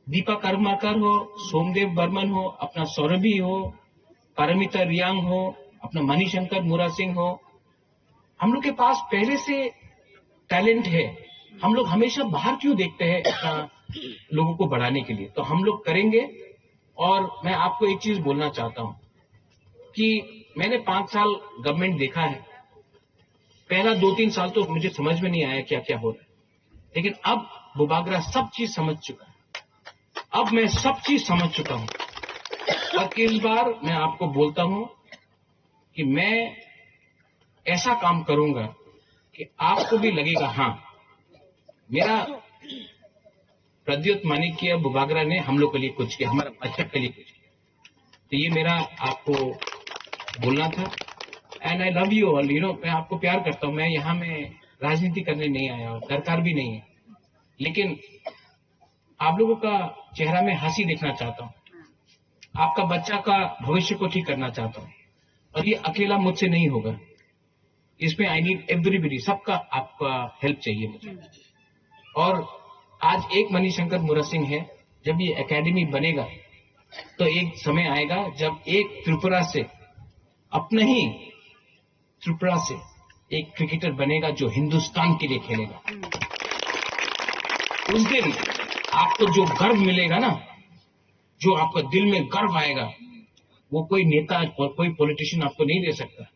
दीपा कर्माकर हो, सोमदेव बर्मन हो, अपना सौरभी हो, पारमिता रियांग हो, अपना मणिशंकर मुरा सिंह हो, हम लोग के पास पहले से टैलेंट है। हम लोग हमेशा बाहर क्यों देखते हैं इतना लोगों को बढ़ाने के लिए? तो हम लोग करेंगे। और मैं आपको एक चीज बोलना चाहता हूँ कि मैंने पांच साल गवर्नमेंट देखा है। पहला दो तीन साल तो मुझे समझ में नहीं आया क्या क्या हो रहा है, लेकिन अब बुबागरा सब चीज समझ चुका है। अब मैं सब चीज समझ चुका हूँ। और इस बार मैं आपको बोलता हूँ कि मैं ऐसा काम करूंगा कि आपको भी लगेगा, हाँ, मेरा प्रद्युत मानिक्य बुबागरा ने हम लोग के लिए कुछ किया, हमारा बच्चा के लिए कुछ किया। तो ये मेरा आपको बोलना था। And I love you all. You know, मैं आपको प्यार करता हूँ। मैं यहाँ में राजनीति करने नहीं आया, दरकार भी नहीं है, लेकिन आप लोगों का चेहरा में हंसी देखना चाहता हूँ, आपका बच्चा का भविष्य को ठीक करना चाहता हूँ। और ये अकेला मुझसे नहीं होगा, इसमें आई नीड एवरीबडी, सबका आपका हेल्प चाहिए मुझे। और आज एक मणिशंकर मुरा सिंह है, जब ये एकेडमी बनेगा तो एक समय आएगा जब एक त्रिपुरा से, अपने ही त्रिपुरा से एक क्रिकेटर बनेगा जो हिंदुस्तान के लिए खेलेगा। उस दिन आपको जो गर्व मिलेगा ना, जो आपको दिल में गर्व आएगा, वो कोई नेता और कोई पॉलिटिशियन आपको नहीं दे सकता।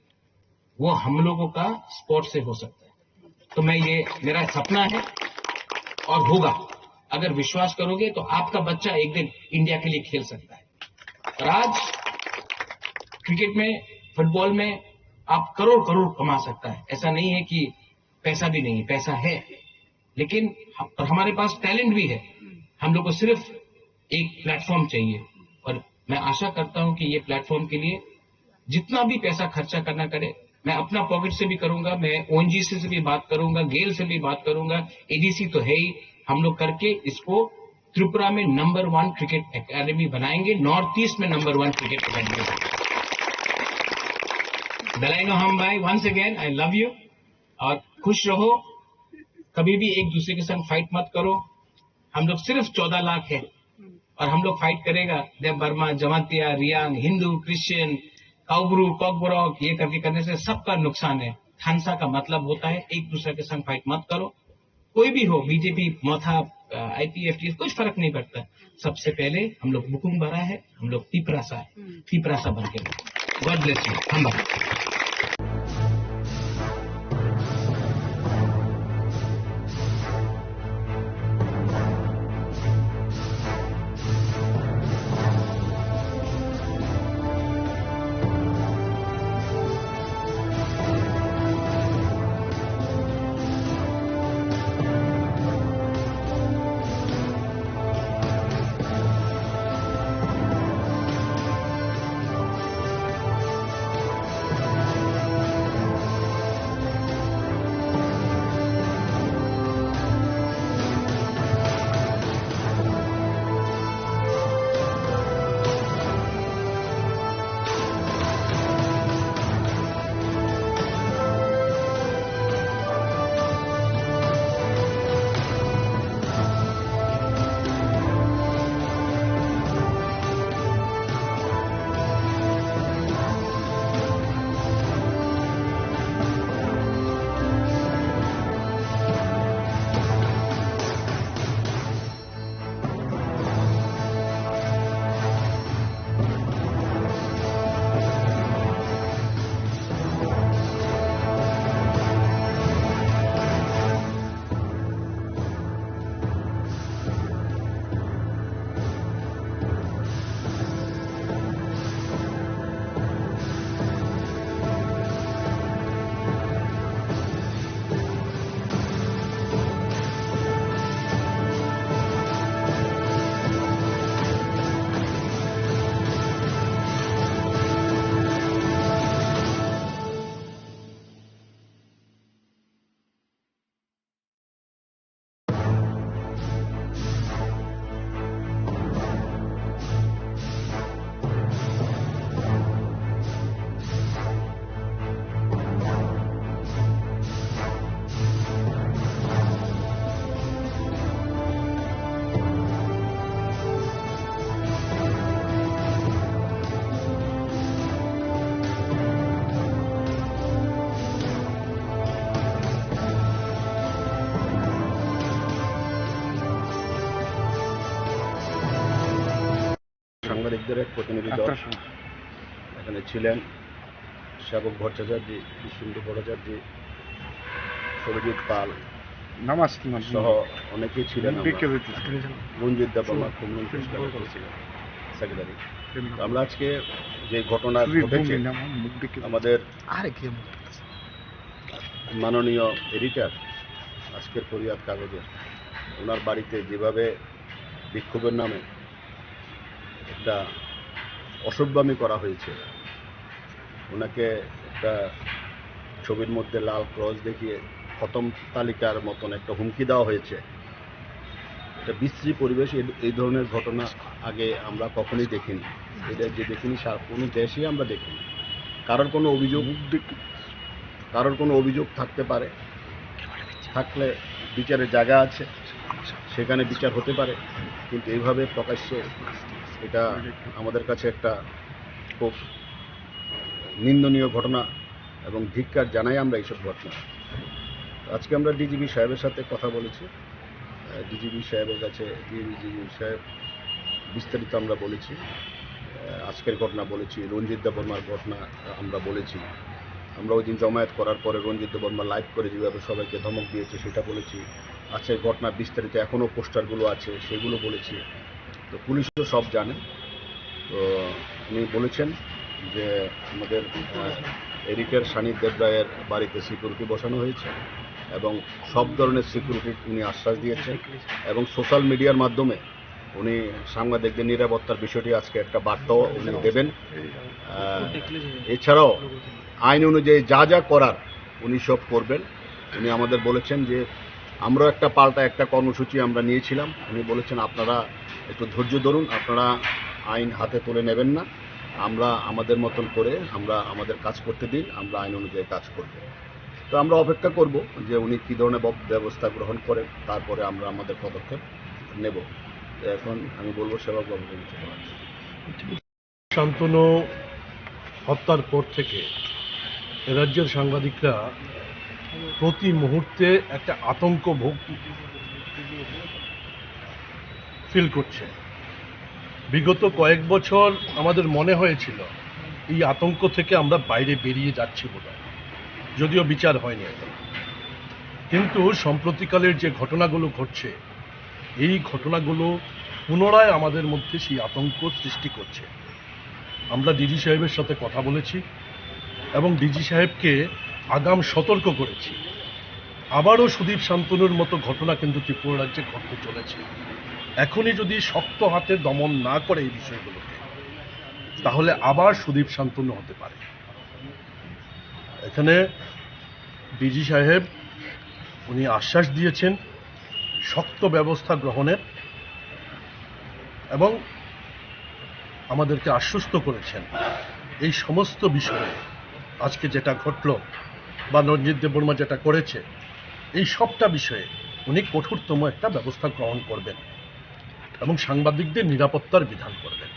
वो हम लोगों का स्पोर्ट्स से हो सकता है। तो मैं ये, मेरा सपना है और होगा। अगर विश्वास करोगे तो आपका बच्चा एक दिन इंडिया के लिए खेल सकता है। और आज क्रिकेट में, फुटबॉल में आप करोड़ करोड़ कमा सकता है। ऐसा नहीं है कि पैसा भी नहीं है, पैसा है, लेकिन हम, और हमारे पास टैलेंट भी है। हम लोग को सिर्फ एक प्लेटफॉर्म चाहिए और मैं आशा करता हूं कि ये प्लेटफॉर्म के लिए जितना भी पैसा खर्चा करना करे, मैं अपना पॉकेट से भी करूंगा, मैं ओएनजीसी से भी बात करूंगा, गेल से भी बात करूंगा, एडीसी तो है ही, हम लोग करके इसको त्रिपुरा में नंबर वन क्रिकेट एकेडमी बनाएंगे, नॉर्थ ईस्ट में नंबर वन क्रिकेट एकेडमी। बेलाइनो हम भाई, once again I love you. और खुश रहो, कभी भी एक दूसरे के संग फाइट मत करो। हम लोग सिर्फ चौदह लाख है और हम लोग फाइट करेगा। देव वर्मा, जमातिया, रियांग, हिंदू, क्रिश्चियन, काउब्रू, कॉकबरॉक, ये करके करने से सबका नुकसान है। थानसा का मतलब होता है एक दूसरे के संग फाइट मत करो। कोई भी हो, बीजेपी, मथा, आईपीएफ, कुछ फर्क नहीं पड़ता। सबसे पहले हम लोग बुकुंग बड़ा है, हम लोग तिपरासा है। हम्म। तिपरासा बन के, गॉड ब्लेस यू। हम সাংবাদিকদের এক প্রতিনিধি দল আপনার সঙ্গে। এখানে ছিলেন সেবক ভট্টাচার্য, বিষ্ণুেন্দু ভট্টাচার্য, সৌরজিৎ পাল নামাজ কি মানে? সহ অনেকেই ছিলেন। মুখ আমরা দেখে যেতে। রঞ্জিত দেব আমার খুব মন পরিষ্কার করেছিলেন, সেক্রেটারি। তো আমরা আজকে যে ঘটনা শুধু ঘটেছে, মুখ দেখে আমাদের আরে কি মুখ দেখতেছে? মাননীয় এডিটর আজকের ফরিয়াদ কাগজের, ওনার বাড়িতে যেভাবে বিক্ষোভের নামে একটা অসভ্যামি করা হয়েছে, ওনাকে একটা ছবির মধ্যে লাল ক্রস দেখিয়ে খতম তালিকার মতন একটা হুমকি দেওয়া হয়েছে। এটা বিশ্রী পরিবেশ। এই, এই ধরনের ঘটনা আগে আমরা কখনোই দেখিনি। এটা যে দেখিনি, সা-, কোনো দেশেই আমরা দেখিনি। কারোর কোনো অভিযোগ, মুখ দেখ- কারোর কোনো অভিযোগ থাকতে পারে, থাকলে বিচারের জায়গা আছে, সেখানে বিচার হতে পারে। কিন্তু এইভাবে প্রকাশ্যে এটা আমাদের কাছে একটা খুব নিন্দনীয় ঘটনা। এবং ধিক্কার জানাই আমরা এইসব ঘটনা। আজকে আমরা ডিজিপি সাহেবের সাথে কথা বলেছি। আহ, ডিজিপি সাহেবের কাছে, ডিজিপি সাহেব বিস্তারিত আমরা বলেছি। আহ, আজকের ঘটনা বলেছি, রঞ্জিত দেববর্মার ঘটনা আমরা বলেছি। আমরা ওই দিন জমায়েত করার পরে রঞ্জিত দেববর্মা লাইভ করে যেভাবে সবাইকে ধমক দিয়েছে সেটা বলেছি। আজকের ঘটনা বিস্তারিত এখনও পোস্টারগুলো আছে, সেগুলো বলেছি। তো পুলিশও সব জানে। তো উনি বলেছেন যে আমাদের, আহ, এডিটর সানি দেবরায়ের বাড়িতে সিকিউরিটি বসানো হয়েছে এবং সব ধরনের সিকিউরিটি উনি আশ্বাস দিয়েছেন এবং সোশ্যাল মিডিয়ার মাধ্যমে উনি সাংবাদিকদের নিরাপত্তার বিষয়টি আজকে একটা বার্তাও উনি দেবেন। আহ, এছাড়াও আইন অনুযায়ী যা যা করার উনি সব করবেন। উনি আমাদের বলেছেন যে আমরাও একটা পাল্টা একটা কর্মসূচি আমরা নিয়েছিলাম। উনি বলেছেন, "আপনারা একটু ধৈর্য ধরুন, আপনারা আইন হাতে তুলে নেবেন না, আমরা আমাদের মতন করে আমরা আমাদের কাজ করতে দিন, আমরা আইন অনুযায়ী কাজ করব।" তো আমরা অপেক্ষা করব যে উনি কী ধরনের ব্যব-, ব্যবস্থা গ্রহণ করেন, তারপরে আমরা আমাদের পদক্ষেপ নেব। তো এখন আমি বলবো সেবক বাবুকে কিছু বলার। শান্তনু হত্যার পর থেকে এ রাজ্যের সাংবাদিকরা প্রতি মুহূর্তে একটা আতঙ্ক ভোগ ফিল করছে। বিগত কয়েক বছর আমাদের মনে হয়েছিল এই আতঙ্ক থেকে আমরা বাইরে বেরিয়ে যাচ্ছি বোধহয়, যদিও বিচার হয়নি এখন। কিন্তু সম্প্রতিকালের যে ঘটনাগুলো ঘটছে, এই ঘটনাগুলো পুনরায় আমাদের মধ্যে সেই আতঙ্ক সৃষ্টি করছে। আমরা ডিজি সাহেবের সাথে কথা বলেছি এবং ডিজি সাহেবকে আগাম সতর্ক করেছি। আবারও সুদীপ শান্তনুর মতো ঘটনা কিন্তু ত্রিপুরা রাজ্যে ঘটতে চলেছে। এখনই যদি শক্ত হাতে দমন না করে এই বিষয়গুলোকে, তাহলে আবার সুদীপ শান্তনু হতে পারে। এখানে ডিজি সাহেব উনি আশ্বাস দিয়েছেন শক্ত ব্যবস্থা গ্রহণের এবং আমাদেরকে আশ্বস্ত করেছেন এই সমস্ত বিষয়ে, আজকে যেটা ঘটলো বা রঞ্জিত দেববর্মা যেটা করেছে, এই সবটা বিষয়ে উনি কঠোরতম একটা ব্যবস্থা গ্রহণ করবেন এবং সাংবাদিকদের নিরাপত্তার বিধান করবেন।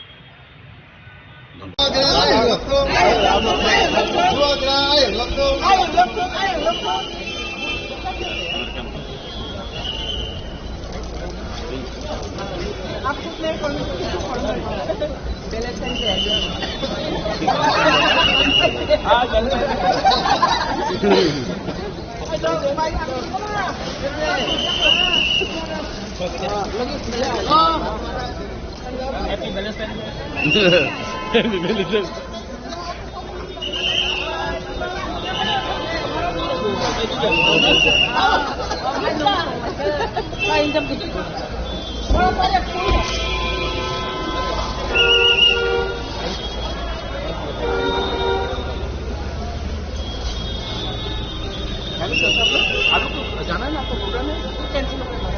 हेलो सर, सब लोग आगे तो जाना है ना आपको प्रोग्राम में? कैंसिल हो गया।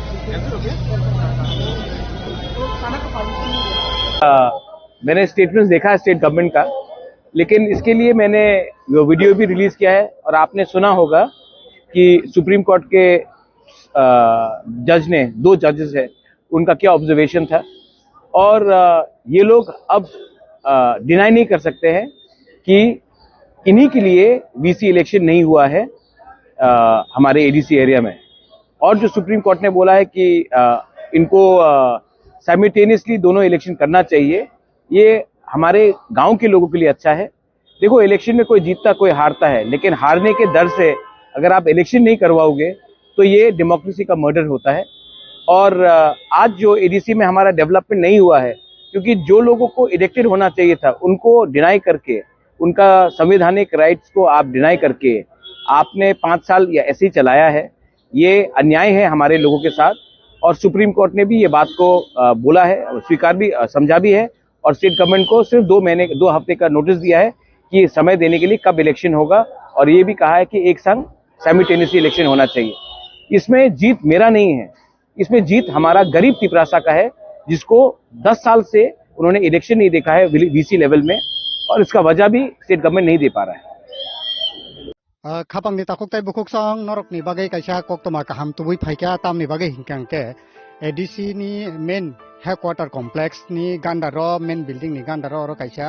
तो खाना का परमिशन नहीं दिया। मैंने स्टेटमेंट्स देखा है स्टेट गवर्नमेंट का, लेकिन इसके लिए मैंने वो वीडियो भी रिलीज किया है और आपने सुना होगा कि सुप्रीम कोर्ट के जज ने, दो जजेस है, उनका क्या ऑब्जर्वेशन था। और ये लोग अब डिनाई नहीं कर सकते हैं कि इन्हीं के लिए वीसी इलेक्शन नहीं हुआ है हमारे एडीसी एरिया में। और जो सुप्रीम कोर्ट ने बोला है कि इनको साइमल्टेनियसली दोनों इलेक्शन करना चाहिए, ये हमारे गांव के लोगों के लिए अच्छा है। देखो, इलेक्शन में कोई जीतता, कोई हारता है, लेकिन हारने के डर से अगर आप इलेक्शन नहीं करवाओगे तो ये डेमोक्रेसी का मर्डर होता है। और आज जो एडीसी में हमारा डेवलपमेंट नहीं हुआ है, क्योंकि जो लोगों को इलेक्टेड होना चाहिए था उनको डिनाई करके, उनका संवैधानिक राइट्स को आप डिनाई करके आपने पाँच साल या ऐसे ही चलाया है। ये अन्याय है हमारे लोगों के साथ। और सुप्रीम कोर्ट ने भी ये बात को बोला है, स्वीकार भी, समझा भी है। और स्टेट गवर्नमेंट को सिर्फ दो महीने, दो हफ्ते का नोटिस दिया है कि समय देने के लिए कब इलेक्शन होगा। और ये भी कहा है कि एक संग साइमल्टेनियसली इलेक्शन होना चाहिए। इसमें जीत मेरा नहीं है, इसमें जीत हमारा गरीब तिपरासा का है, जिसको दस साल से उन्होंने इलेक्शन नहीं देखा है वीसी लेवल में, और इसका वजह भी स्टेट गवर्नमेंट नहीं दे पा रहा है। Ah, khapang ni takhuk tei bukhuk song norok ni bagwi kaisa koktoma kaham tubui phaikha, tamni bagwi hinkhe angkhe A D C ni main headquarter complex ni gandaro, main building ni gandaro oro kaisa,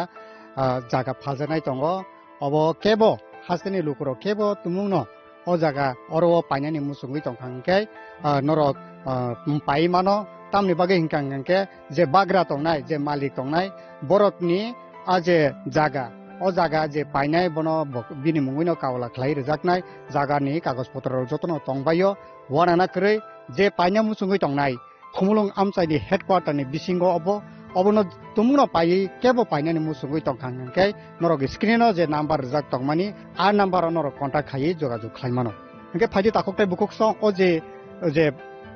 ah, jaga phajaknai tongo. Obo kebo hasteni lukurok kebo tumungno o jaga oro o painani muchungwi tongkha hwnkhe, ah, norok, ah, pai mano. Tamni bagwi hwnkha hwnkhe je bagra tongnai, je malik tongnai, borokni a je jaga, o jaga je painai bono bo-, bini mungwino kaula khlai rwjaknai jagani kagoj potrorok jotono tongbaio, wanana kwrwi je paina muchungwi tongnai, Khumulwng amchaini headquarter ni bisingo obo, obono tumungno paiwi kebo painani muchungwi tongkha hwnkhe norok screen o je number rijak tongmani, a number o norok contact khaiwi jogajog khlai mano. Hwnkhe phaidi takhuk tei bukhuk song o je, je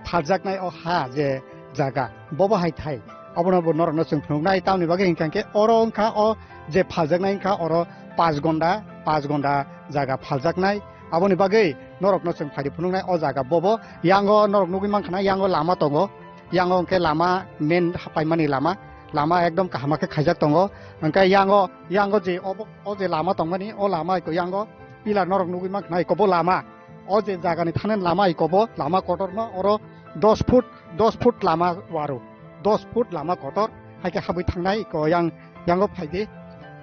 phaljaknai o ha je jaga, bobo hai thai, obono bo norokno chwng phunuknai. Tamni bagwi hwnkha hwnkhe oro wngkha o je phaljaknai wngkha oro panch gonda, panch gonda jaga phaljaknai. Aboni bagwi norokno chwng phaidi phunuknai o jaga bobo. Yango norok nugwi mankha na, yango lama tongo. Yango hwnkhe lama main paimani lama. Lama ekdom kaham khe khaijak tongo. Hwnkhe yango, yango je obo, o je lama tongmani, o lama iko yango pillar norok nugwi mankha na, iko bo lama. O je jagani thanani lama iko bo lama kotorma, oro dos foot, dos foot lama waro. Dos foot lama kotor, hai khe habwi thangnai iko yang, yango phaidi,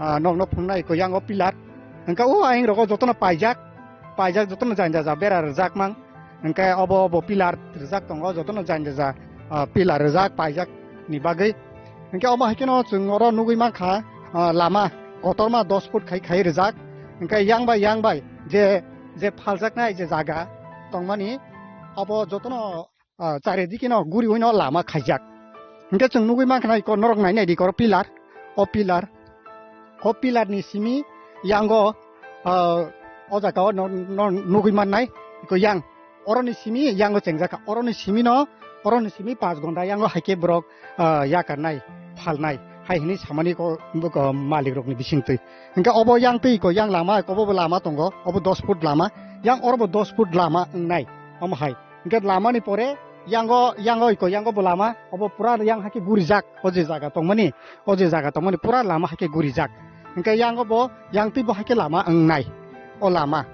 ah, nokno phunuknai iko yango pillar. Hwnkhe o ayang rogo jotono paijak, paijak jotono janja ja bera rwjak mang. Hwnkhe obo, obo pillar rwjak tongo, jotono janja ja, ah, pillar rwjak paijak ni bagwi. Hwnkhe omo hai kheno chwng oro nugwi mankha, ah, lama kotorma dos foot khai khai rwjak. Hwnkhe yang bai, yang bai je, je phaljaknai je jaga tongmani, obo jotono ah, charidikeno guriwino lama khaijak. Hwnkhe chwng nugwi mankha na iko norok nai nai di iko pillar, o pillar, o pillar ni simi yango, ah, o jaga o no, no, nugwi mannai iko yang, oroni simi yango chengjakha, oroni simi no, oroni simi panch gonda yango haikhe borok, ah, yakarnai, phalnai, hai hwnwi samani ko, ko malik rokni bisingtwi. Hwnkhe obo yang twi iko yang lama, iko bo lama tongo, obo dos foot lama, yang oro bo dos foot lama wngnai, omo hai. Hwnkhe lamani pore yango, yango iko, yango bo lama, obo pura yang hakhe gurijak, o je jaga tongmani, o je jaga tongmani pura lama hakhe gurijak. Hwnkhe yango bo, yang twi bo hakhe lama wngnai, o lama,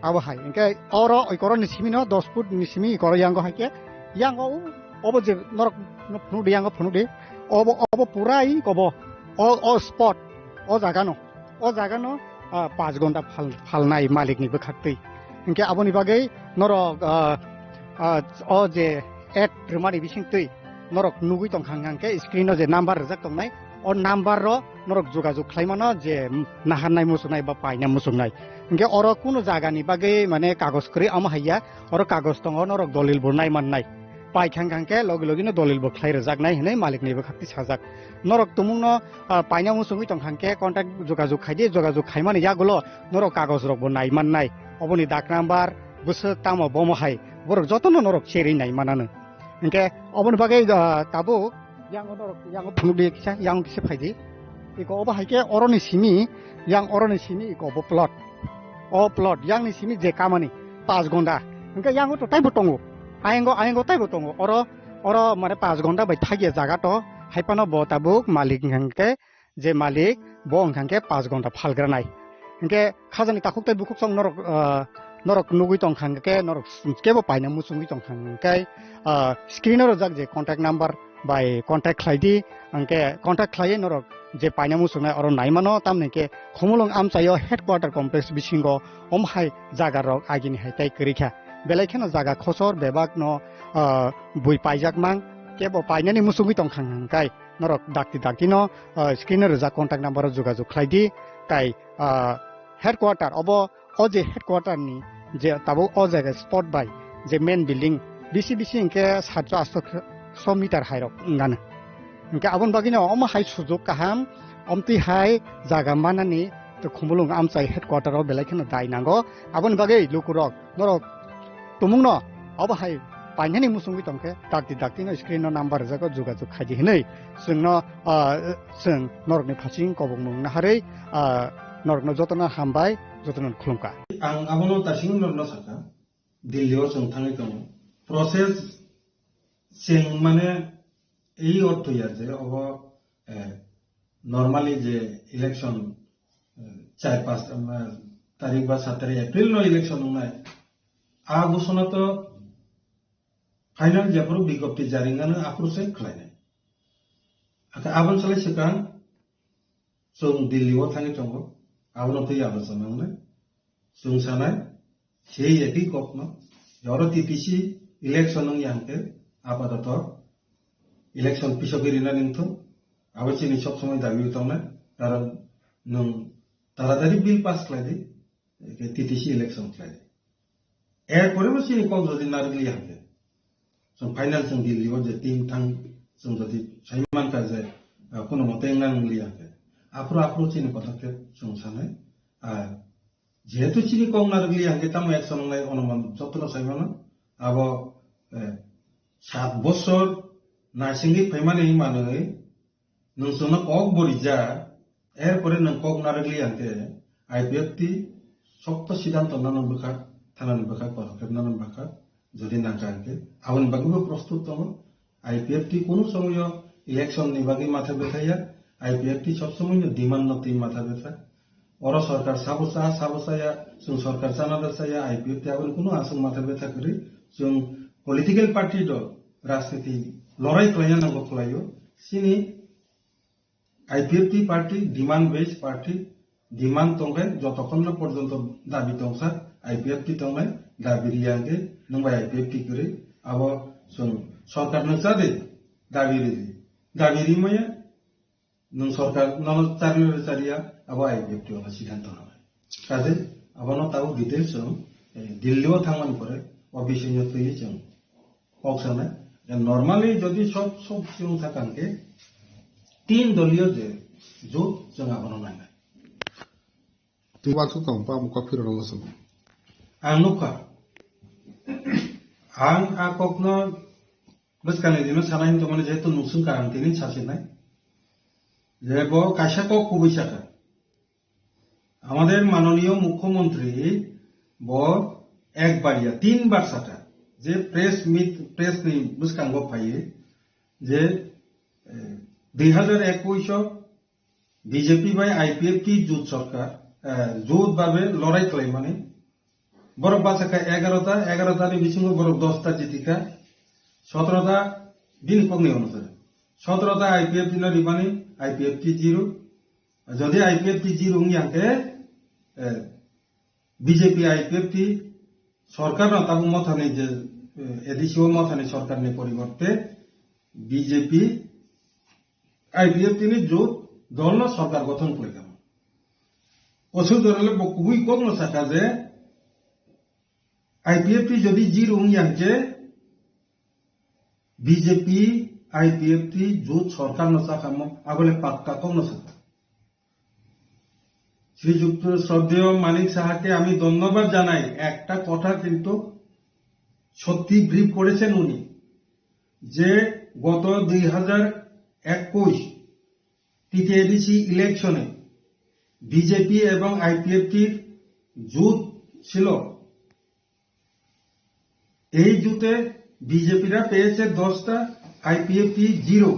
abo hai. Hwnkhe oro iko oro ni simi no dos foot ni simi iko oro yango hakhe, yango o, obo je norok no phunuk di, yango phunuk di, obo, obo pura iko bo, o, o spot, o jaga no. O jaga no, ah, panch gonda phal-, phalnai malik ni bwkhak twi. Hwnkhe aboni bagwi norok, ah, ah, o je ad rwmani bising twi norok nugwi tongkha hwnkhe screen o je number rwjak tongnai, o number ro norok jogajog khlai mano je naharnai muchungnai ba paina muchungnai. Hwnkhe oro kunu jaga ni bagwi mane kagoj kwrwi omo hai ya, oro kagoj tongo norok dolil bo nai mannai. Pai khang khang khe logi logi no dolil bo khlai rwjaknai hwnwi malik ni bwkhak twi sajak. Norok tumung no ah, paina muchungwi tongkha hwnkhe contact jogajog khaidi, jogajog khaimani yagulo norok kagoj rok bo nai mannai. Oboni dak number, bwswk tamo bomo hai, borok jotono norok cherwi nai manano. Hwnkhe oboni bagwi, ah, tabuk yango norok yango phunukdi kisa, yango kisa phaidi. Iko obo hai khe oroni simi, yang oroni simi iko obo plot. O plot yangni simi je kamani panch gonda. Hwnkhe yango to taibo tongo. Ayengo, ayengo taibo tongo. Oro, oro mane panch gonda bai thagya jaga to. Haipano bo tabuk malik hwnkhe je malik, bo hwnkha khe panch gonda phalgranai. Hwnkhe khajani takhuk tei bukhuk song norok, ah, norok nugwi tongkha hwnkhe norok kebo paina muchungwi tongkha hwnkhe, ah, screen o rwjak je contact number bai contact khlai di, hwnkhe contact khlaiwi norok je paina muchungnai oro nai mano, tamni khe Khumulwng amchaio headquarter complex bisingo om hai jaga rok agini hai tai kwrwi kha. Belai kheno jaga khosor bebak no, ah, bui paijak mang, kebo painani muchungwi tongkha hwnkhe norok dakti dakti no, ah, screen o rwjak contact number o jogajog khlai di, tai, ah, headquarter obo, o je headquarter ni je tabuk o jaga spot bai je main building bisi bisi hwnkhe satso atso meter hai rok wngano. Hwnkhe aboni bagwi no omo hai sujok kaham, omtwi hai jaga manani to Khumulwng amchai headquarter o belai kheno dai nango. Aboni bagwi lukurok norok tumungno obo hai painani muchungwi tongkhe dakti dakti no screen no number rwjago, jogajog khaidi hinwi chwngno, ah, chwng norokni phasing kobokmung naharwi, ah, norokno jotono hambai, jotono khulumkha. Ang abono tasing norokno sakha, Delhi o chwng thangwi tongo. Process chwng mane ei ortho ya je obo, eh, normally je election, eh, char panch, eh, tarik ba sat tarik April no election wngnai. A bosongo to final jephuru bigjapti jari wngnai aphuru se khlainai. Akhe aboni salai swkang chwng Delhi o thangwi tongo. Abono twi abono chwng wngnai. chwng sanai, sei ekwi kokno, oro T T C election wng yang khe, apatoto election pisogwi rina ningthung, abo chini sob somoi dabi tongnai, karon nwng taratari bill pass khlai di, T T C election khlai di. Erpore bo chini kok jodi narwkliya hwnkhe, chwng final chwng Delhi o je team thang chwng jodi saiman ka je, ah, kuno mote wngna nwngliya hwnkhe, aphuru aphuru chini podokkhep chwng sanai. Ah, jehetu chini kok narwkliya hwnkhe tamo action wngnai onuman jotono saimano. Abo, eh, sat bosor naisingwi phaimani manwi nwng chwngno kok bo rijak, erpore nwng kok narwkliya hwnkhe I P F T sokto siddhanto nana bwkhak, thanani bwkhak, podokkhep nana bwkhak, jodi nangkha hwnkhe aboni bagwibo prostut tongo. I P F T kunu somoyo election ni bagwi matha bethaiya, I P F T sob somoino demand no twi matha betha. Oro sorkar sabo cha, sabo chaya, chwng sorkar chana da chaya, I P F T aboni kunu aswk matha betha kwrwi. Chwng political party do rajniti lorai khlaina nango khlaio. Chini I P F T party demand based party, demand tongkhe jotokhon no porjonto dabi tongsa I P F T tongnai, dabi riya hwnkhe nwng bai I P F T kwrwi. Abo chwng sorkar no cha de, dabi ridi, dabi rimaya nwng sorkar nono charwi rw chariya, abo I P F T ono siddhanto nanai. Kaje abono tabuk details chwng, eh, Delhi o thangmani pore o bisingno twiwi chwng kok sanai. Normally jodi sob sob chwng thakang khe tin doliyo je jot chwng abono nangnai. Twi baksa tong pa mukha phirok rwma song. Ang nukha. Ang a kokno bwskangni dino sana hin tongmani jehetu nungsung ka ang tini sasinai. Je bo kaisa kok kubui saka. আমাদের মাননীয় মুখ্যমন্ত্রী bo ekbar ya tinbar saka je press meet, press ni bwskango phaiwi je, eh, dui hazar ekush o B J P bai I P F T jut sorkar, eh, jut babe lorai khlaimani. Borok bachakha egarota, egarota ni bisingo borok dosta jitikha, sotrota bini kokni onusare. Sotrota I P F T no rimani, I P F T zero. Jodi I P F T zero wngya hwnkhe, eh, B J P I P F T sorkar no tabuk mothani je, eh, A D C o mothani sorkar ni poriborte B J P I P F T ni jut dol no sorkar gothon khlai kamo. Osu dorale bo kubui kok no saka je I P F T jodi zero wngya hwnkhe B J P I P F T jut sorkar no chakamo abole pakka kok no saka. শ্রীযুক্ত শ্রদ্ধেয় মানিক সাহাকে আমি ধন্যবাদ জানাই। একটা কথা কিন্তু সত্যি ব্রিফ করেছেন উনি, যে গত দুই হাজার একুশ টিটিএডিসি ইলেকশনে বিজেপি এবং আইপিএফটির জুট ছিল। এই জুটে বিজেপিরা পেয়েছে দশটা, আইপিএফটি জিরো।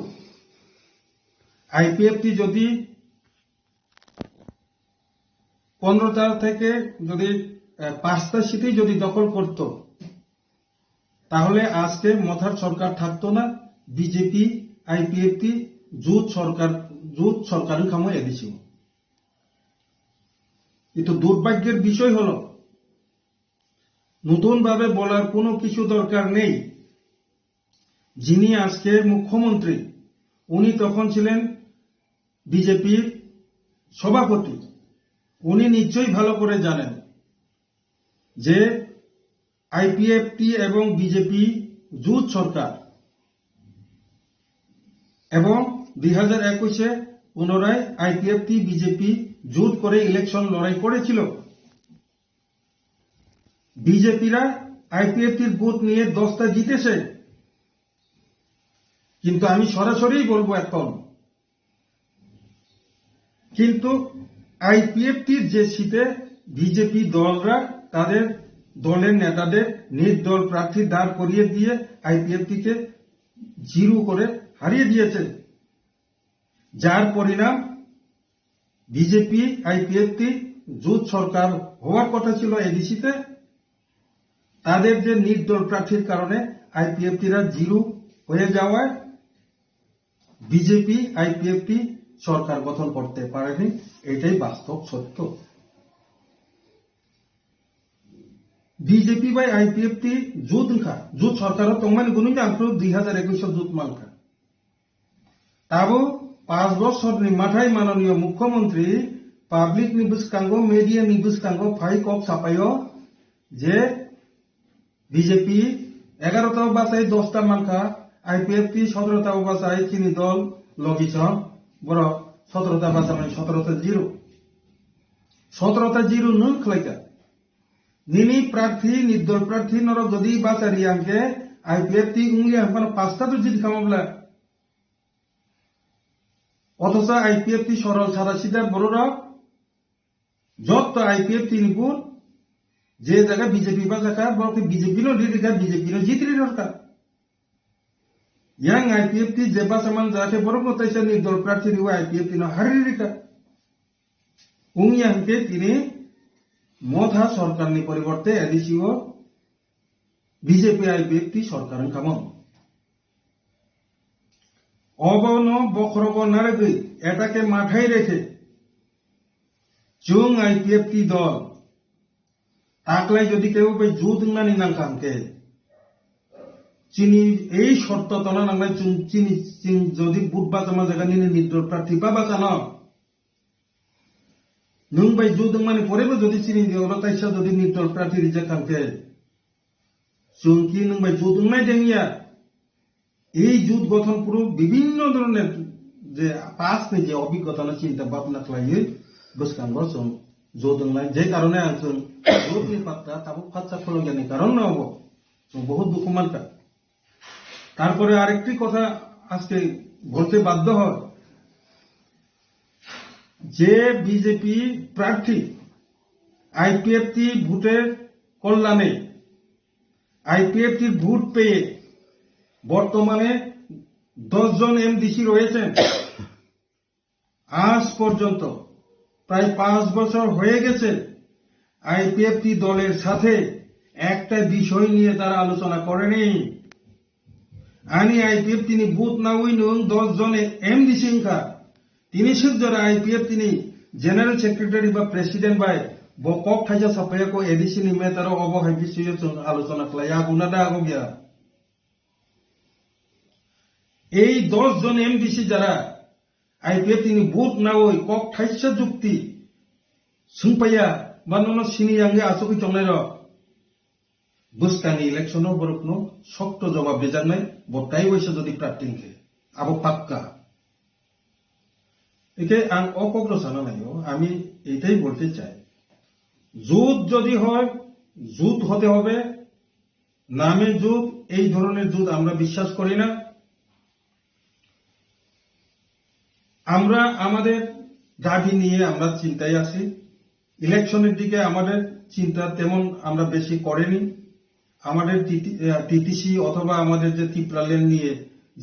আইপিএফটি যদি পনেরোটা থেকে যদি, আহ, পাঁচটা সিটেই যদি দখল করত, তাহলে আজকে মথার সরকার থাকতো না। বিজেপি, আইপিএফটি জুট সরকার, জুট সরকার খামো এডিসি। কিন্তু দুর্ভাগ্যের বিষয় হলো, নতুনভাবে বলার কোনো কিছু দরকার নেই। যিনি আজকে মুখ্যমন্ত্রী, উনি তখন ছিলেন বিজেপির সভাপতি। উনি নিশ্চয়ই ভালো করে জানেন যে আইপিএফটি এবং বিজেপি জুট সরকার, এবং দুই হাজার একুশে পুনরায় আইপিএফটি বিজেপি জুট করে ইলেকশন লড়াই করেছিল। বিজেপিরা আইপিএফটির ভোট নিয়ে দশটা জিতেছে, কিন্তু আমি সরাসরি বলবো এখন, কিন্তু আইপিএফটির যে সিটে বিজেপি দলরা তাদের দলের নেতাদের নির্দল প্রার্থী দাঁড় করিয়ে দিয়ে আইপিএফটিকে জিরো করে হারিয়ে দিয়েছে, যার পরিণাম বিজেপি আইপিএফটি জোট সরকার হওয়ার কথা ছিল এডিসিতে, তাদের যে নির্দল প্রার্থীর কারণে আইপিএফটিরা জিরো হয়ে যাওয়ায় বিজেপি আইপিএফটি সরকার গঠন করতে পারেনি। এটাই বাস্তব সত্য। B J P bai I P F T jut wngkha, jut sorkaro tongmani gunui ang phuru dui hazar ekwis o jut mankha. Tabuk panch bosorni mathai manoniyo mukhyamantri public ni bwskango, media ni bwskango phai kok sapaio je B J P egarota bachai dosta mankha, I P F T sotrota bachai chini dol logi song, borok sotrota bachamani sotrota zero. Sotrota zero nwng khlaikha. Nini prarthi, nirdol prarthi norok jodi bachari hwnkhe I P F T wngya hwnphano pasta to jit khamo bla. Othocho I P F T sorol sada sida bororok jotto I P F T ni vote je jaga B J P bachakha borok khe B J P no ririkha, B J P no jitri rorkha. Yang I P F T je bachaman jaga khe borok no taisa nirdol prarthi riwi I P F T no hari rikha. Wngya hwnkhe tini Motha sorkarni poriborte A D C o B J P I P F T sorkar wngkha mo. Obono bokhorogo narwgwi eta khe mathai rekhe chwng I P F T dol taklai jodi kebo bai jut wngnani nangkha hwnkhe chini ei shorto tona nangnai chwng chini chwng jodi vote bachama jaga nini nirdol prarthi ba bachano Nwng bai jut wngmani porebo jodi chini oro taisa jodi nirdol prarthi rijak kha hwnkhe, chwng ki nwng bai jut wngnai de wngya? Ei jut gothon phuru bibhinno dhoroner je past ni je obhiggota no chinta bhabna khlaiwi bwskango chwng jut wngnai. Je karone ang chwng jut ni patta tabuk phatsa kholokya ni karon no obo chwng bohut dukhu mankha. তারপরে আরেকটি কথা আজকে বলতে বাধ্য হয় যে বিজেপি প্রার্থী আইপিএফটি ভোটের কল্যাণে আইপিএফটির ভোট পেয়ে বর্তমানে দশ জন এমডিসি রয়েছেন। আজ পর্যন্ত প্রায় পাঁচ বছর হয়ে গেছে আইপিএফটি দলের সাথে একটা বিষয় নিয়ে তারা আলোচনা করেনি। Ani IPFT ni vote nawi nwng dos jon emdisi wngkha. Tini swk jora IPFT ni general secretary ba president bai bo kok thaisa sapaiya ko ADC ni matter o obo hai bisoyo chwng alochona khlaiya, aguna da agokya. Ei dos jon emdisi jara IPFT ni vote nawi kok thaisa jukti swngpaiya ba nono sini yang asugwi tongnai rok. Bwskangni election o borokno sokto jobab rijaknai, bo tai waisa jodi prarthi hwnkhe, abo pakka. Eke ang o kokno sana naio, ami etai bolte chai, jut jodi hoy, jut hote hobe, name jut, ei dhoroner jut amra biswas kori na. আমরা আমাদের দাবি নিয়ে আমরা চিন্তায় আছি। ইলেকশনের দিকে আমাদের চিন্তা তেমন আমরা বেশি করিনি। আমাদের টিটিসি অথবা আমাদের যে ত্রিপুরাল্যান্ড নিয়ে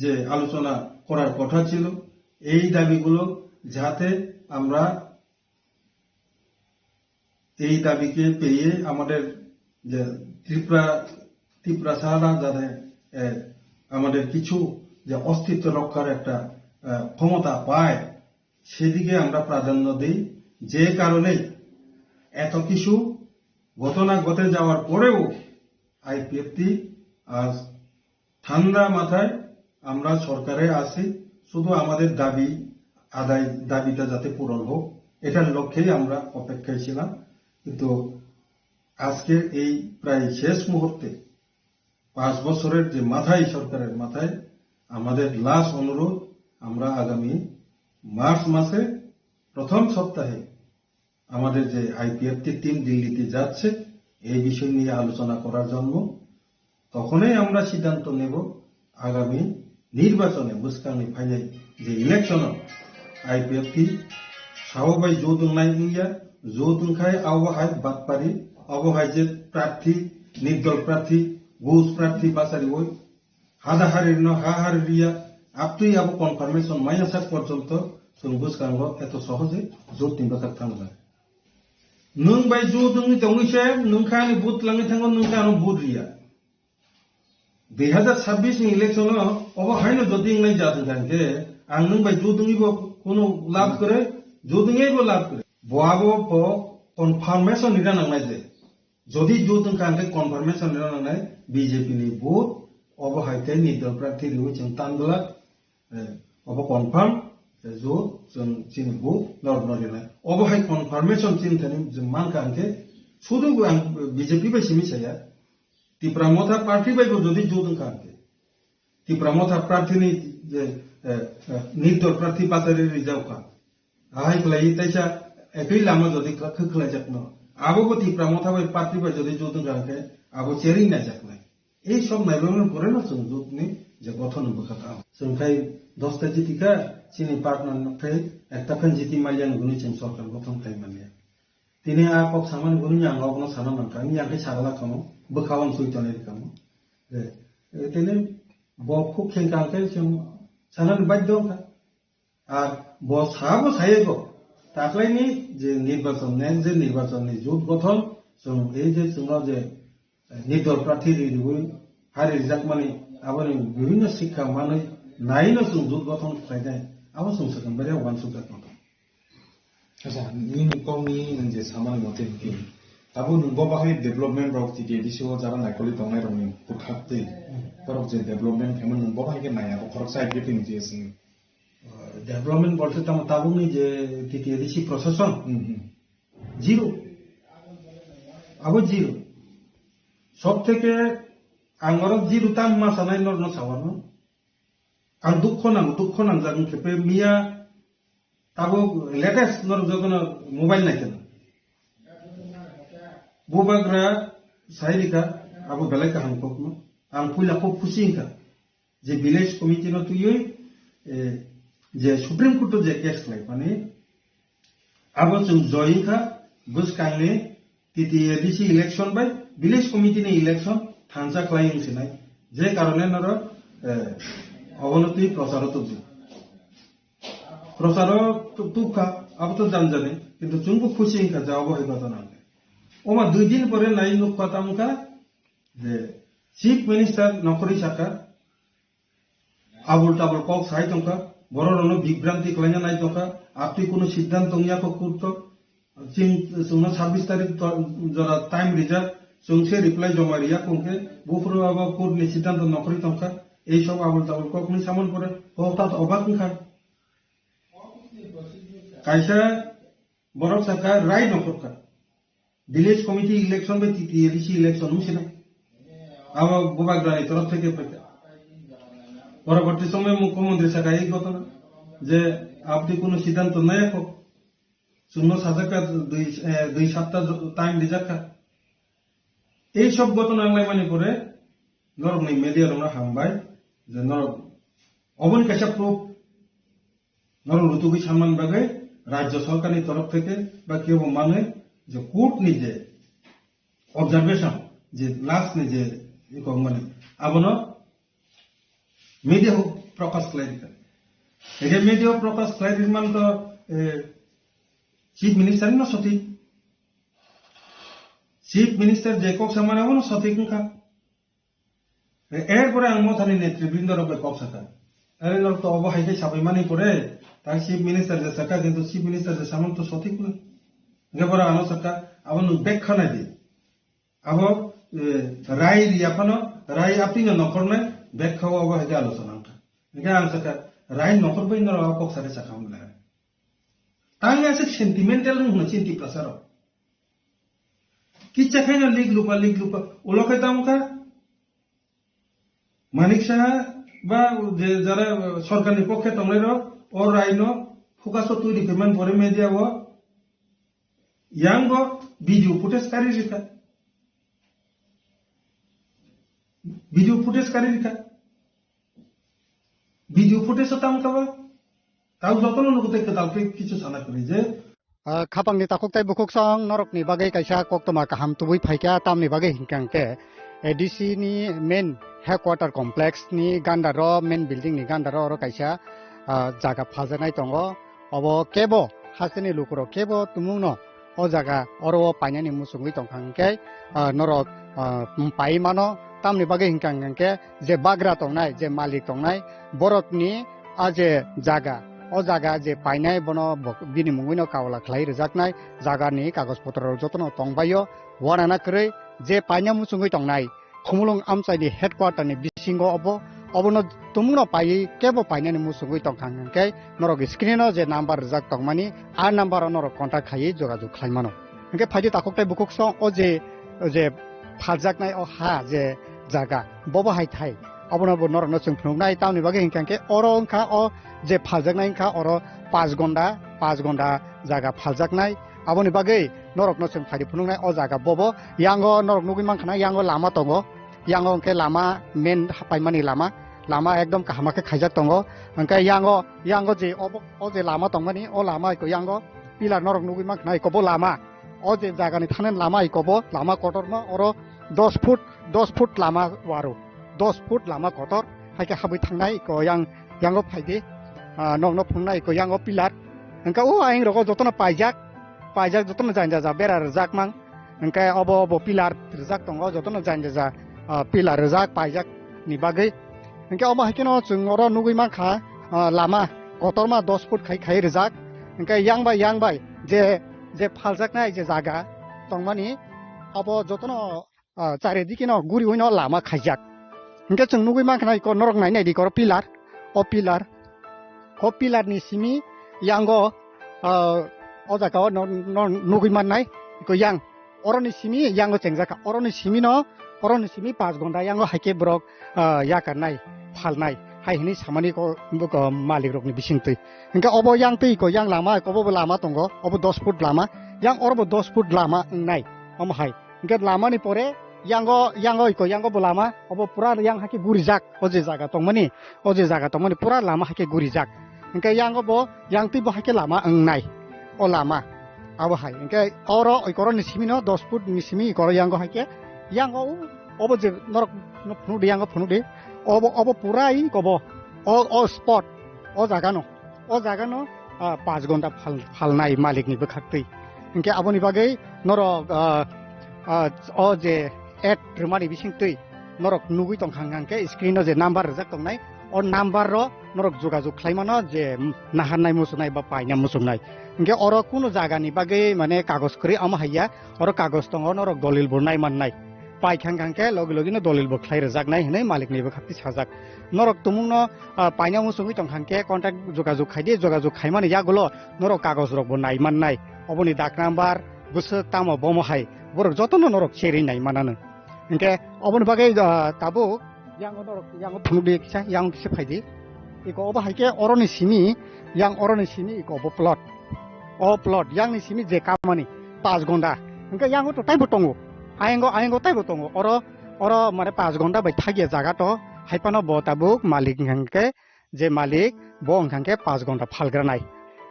যে আলোচনা করার কথা ছিল, এই দাবিগুলো যাতে আমরা এই দাবিকে পেয়ে আমাদের যে ত্রিপুরা, ত্রিপুরা ছাড়া যাতে, এ, আমাদের কিছু যে অস্তিত্ব রক্ষার একটা, এ, ক্ষমতা পায়, সেদিকে আমরা প্রাধান্য দিই। যে কারণে এত কিছু ঘটনা ঘটে যাওয়ার পরেও আইপিএফটি আজ ঠান্ডা মাথায় আমরা সরকারে আছি, শুধু আমাদের দাবি আদায়, দাবিটা যাতে পূরণ হোক, এটার লক্ষ্যেই আমরা অপেক্ষায় ছিলাম। কিন্তু আজকের এই প্রায় শেষ মুহূর্তে, পাঁচ বছরের যে মাথায়, সরকারের মাথায় আমাদের লাস্ট অনুরোধ, আমরা আগামী মার্চ মাসে প্রথম সপ্তাহে আমাদের যে আইপিএফটি টিম দিল্লিতে যাচ্ছে এই বিষয় নিয়ে আলোচনা করার জন্য, তখনই আমরা সিদ্ধান্ত নেব আগামী নির্বাচনে, bwskangni phainai je election o IPFT sao bai jut wngnai wngya, jut wngkhai abo hai batpari, abo hai je prarthi, nirdol prarthi, gus prarthi bachariwi hada harirno ha haririya, aptwi abo confirmation maya sak porjonto chwng bwskango eto sohoje jut ni bwkhak thangjak. Nwng bai jut wngwi tongwi se, nwng khe ani vote langwi thango, nwng khe ano vote riya. Dui hazar sabbish ni election o obo haino jodi wngnai jat wngkha hwnkhe, ang nwng bai jut wngwi bo kunu lab kwrwi, jut wngwi bo lab kwrwi. Bo abo bo confirmation rina nangnai je. Jodi jut wngkha hwnkhe confirmation rwna nangnai B J P ni vote, obo hai khe nirdol prarthi riwi chwng tan glak, eh, obo confirm, eh, jut chwng chini vote norok no rinai. Obo hai confirmation chini thani chwng mankha hwnkhe sudu ang B J P bai simi saya, Tipra Motha party bai bo jodi jut wngkha hwnkhe, Tipra Motha prarthi ni je, eh, eh, nirdol prarthi bachari rijak kha. Ahai khlaiwi teisa ekwi lama jodi kha-, khe khlaijakno. Abo bo Tipra Motha bai party bai jodi jut wngkha hwnkhe abo cherwi naijaknai. Ei sob naibrwmani pore no chwng jut ni je gothon ni bwkha tamo. Chwng khai dos ta jiti kha, chini partner no khai ekta phan jiti maliya ni hwnwi chwng sorkar gothon khai manya. Tini a kok samani hwnwi ang okno sana mankha, ani ang khai sagala kamo, bwkha o swi tonwi kamo. Je, eh, tini bo khuk khengkha hwnkhe chwng sanani badhyo wngkha. Ar bo sabo sayego, taklaini je nirbachon, next je nirbachon ni jut gothon, chwng ei je chwngno je, eh, nirdol prarthi ri riwi hari rijakmani aboni bibhinno sikha manwi naino chwng jut gothon khlainai, abo chwng swkang bai uansukjak nokha. Acha, nini kokni nwng je samani mote hwnkhe, tabuk nwng bo bahai development rok T T A D C o jara naikolwi tongnai rokni bwkhak twi, borok je development khaima nwng bo bahai khe naiya, bokhorok chai phiyok twi nwng je swngwi. Development bolte tamo tabukni je T T A D C prosason? Hmm, hmm. Zero. Abo zero. Sob theke ang oro zero tam ma sanai norno sawano. Ang dukho nang, dukho nangjak wngkhe pe miya tabuk latest norok jotono mobile naikhe. Bubagra sai rikha abo belai kaham kokno. Ang puila kok khusi wngkha. Je village committee no twiwi, eh, je Supreme Court o je case khlai mani, abo chwng joy wngkha, bwskangni T T A D C election bai village committee ni election thansa khlai wng sinai, je karone norok, eh, obono twi procharo tubdi. Procharo tu-, tubkha, abo to janjani, kintu chwngbo khusi wngkha je obo hai ghotona wngkha. Oma dui din pore nai nukha tamo wngkha je Chief Minister nokhorwi sakha, abul tabul kok sai tongkha, borok rokno bibranti khlaina nai tongkha, apni kuno siddhant tongya kho kurto, ching, chwngno sabbish tarik to-, jora time rijak, chwng se reply joma riya kongkhe, buphuru abo court ni siddhanto nokhorwi tongkha, ei sob abul tabul kok ni samon pore, kok ta obak wngkha. Kaisa borok sakha rai nokhorkha. Village committee election bai T T A D C election wng sina. Abo bubagrani torof theke phaikha. Poroborti somoy mukhyamantri sakha ei ghotona je apni kuno siddhanto naya kho. Chwngno sajakha dui, eh, dui sapta time rijakha. Ei sob ghotona wnglaimani pore norokni media rokno hambai je norok oboni kaisa proof norok rutugwi sanmani bagwi Rajya Sarkarni torof theke ba kebo manwi je court ni je observation je last ni je ikok mani abono media o prokash khlai rikha. Ege media o prokash khlai rikman to, eh, Chief Minister no sotik. Chief Minister je kok samani abono sotik wngkha. Erpore ang Mothani netribrinda rok bai kok sakha. Are norok to obo hai khe sabai mani pore, ta Chief Minister je sakha, kintu Chief Minister je samung to sotik na. Hingke borok ano sakha, abo nwng bek kha nai di. Abo, eh, rai riya phano, rai apni no nokhor nai, bek kha o abo hai khe alochona wngkha. Hingke ang sakha, rai nokhor bai norok abo kok sari sakha wngla. Tang ya se sentimental wng hwnwi chini Tiprasa rok. Kicha khaino lik lupa, lik lupa. Ulo khe tamo kha? Manik Saha ba je jara sorkarni pokhe tongnai rok, o raino focus o twi rikha man pore media o. Yang bo video footage kari rikha. Video footage kari rikha. Video footage o tamo kha ba? Tao jotono nugo tei kwtal khe kichu sana kwrwi je. Ah, khapangni takhuk tei bukhuk song norokni bagwi kaisa koktwma kaham tubui phaikha, tamni bagwi hinkha hwnkhe A D C ni main headquarter complex ni gandaro, main building ni gandaro oro kaisa, ah, jaga phajaknai tongo. Obo kebo hasteni lukurok kebo tumungno o jaga oro o painani muchungwi tongkha hwnkhe, ah, norok, ah, pai mano. Tamni bagwi hinkha hwnkhe je bagra tongnai, je malik tongnai, borokni a je jaga, o jaga je painai bono bo-, bini mungwino kaula khlai rwjaknai jagani kagoj potro jotono tongbaio, uanana kwrwi je paina muchungwi tongnai Khumulwng amchaini headquarter ni bisingo obo, obono tumungno paiwi kebo painani muchungwi tongkha hwnkhe norok screen o je number rijak tongmani, a number o norok contact khaiwi jogajog khlaimano. Hwnkhe phaidi takhuk tei bukhuk song o je, o je phaljaknai o ha je jaga, bobo hai thai. Obono bo norokno chwng phunuknai, tamni bagwi hwnkha hwnkhe oro wngkha o je phaljaknai wngkha oro panch gonda, panch gonda jaga phaljaknai. Aboni bagwi norokno chwng phaidi phunuknai o jaga bobo. Yango norok nugwi mankha na, yango lama tongo. Yango hwnkhe lama main paimani lama. Lama ekdom kaham khe khaijak tongo. Hwnkhe yango, yango je obo, o je lama tongmani, o lama iko yango pillar norok nugwi mankha na, iko bo lama. O je jagani thanani lama iko bo lama kotorma, oro dos foot, dos foot lama waro. Dos foot lama kotor. Hai khe habwi thangnai iko yang, yango phaidi. Ah, nokno phunuknai iko yango pillar. Hwnkhe o ayang rogo jotono paijak. Paijak jotono jani jaja bera rwjak mang. Hwnkhe obo, obo pillar rwjak tongo, jotono jani jaja, ah, pillar rwjak paijak ni bagwi. Hwnkhe omo hai kheno chwng oro nugwi mankha, ah, lama kotorma dos foot khai khai rwjak. Hwnkhe yang bai yang bai je, je phaljaknai je jaga tongmani, obo jotono ah, charidikeno guriwino lama khaijak. Hwnkhe chwng nugwi mankha na iko norok nai naidi iko oro pillar, o pillar, o pillar ni simi yango, ah, o jaga o no, no, nugwi mannai iko yang, oroni simi yango chengjakha, oroni simi no, oroni simi panch gonda yango haikhe borok, ah, yakarnai, phalnai, hai hwnwi samani ko, ko malik rokni bisingtwi. Hwnkhe obo yang twi iko yang lama, iko bo lama tongo, obo dos foot lama, yang oro bo dos foot lama wngnai, omo hai. Hwnkhe lamani pore yango, yango iko, yango bo lama, obo pura yang hakhe gurijak, o je jaga tongmani, o je jaga tongmani pura lama hakhe gurijak. Hwnkhe yango bo, yang twi bo hakhe lama wngnai, o lama, abo hai. Hwnkhe oro iko oro ni simi no dos foot ni simi iko oro yango hakhe, yango obo je norok no phunukdi, yango phunukdi, obo, obo pura iko bo, o, o spot, o jaga no. O jaga no, ah, panch gonda phal-, phalnai malik ni bwkhaktwi. Hwnkhe aboni bagwi norok, ah, ah, o je ad rwmani bisingtwi norok nugwi tongkha hwnkhe screen o je number rwjak tongnai, o number o norok jogajog khlaimano je naharnai muchungnai ba paina muchungnai. Hwnkhe oro kunu jagani bagwi mane kagoj kwrwi omo haiya, oro kagoj tongo norok dolil bo nai mannai. Paikha hwnkhe logi logi no dolil bo khlai rwjaknai hwnwi malik ni bwkhaktwi sajak. Norok tumungno ah, paina muchungwi tongkha hwnkhe contact jogajog khaidi, jogajog khaimani yagulo norok kagoj rokbo nai mannai. Oboni dak number, bwswk tamo bomo hai, borok jotono norok cherwi nai manano. Hwnkhe oboni bagwi, ah, tabuk yango norok yango phunukdi kisa, yango kisa phaidi. Iko obo hai khe oroni simi, yang oroni simi iko obo plot. O plot, yangni simi je kamani, panch gonda. Hwnkhe yango to taibo tongo. Ayango, ayango taibo tongo. Oro, oro mane panch gonda bai thagya jaga to, hai phano bo tabuk malik hwnkhe je malik, bo wngkha khe panch gonda phalgranai.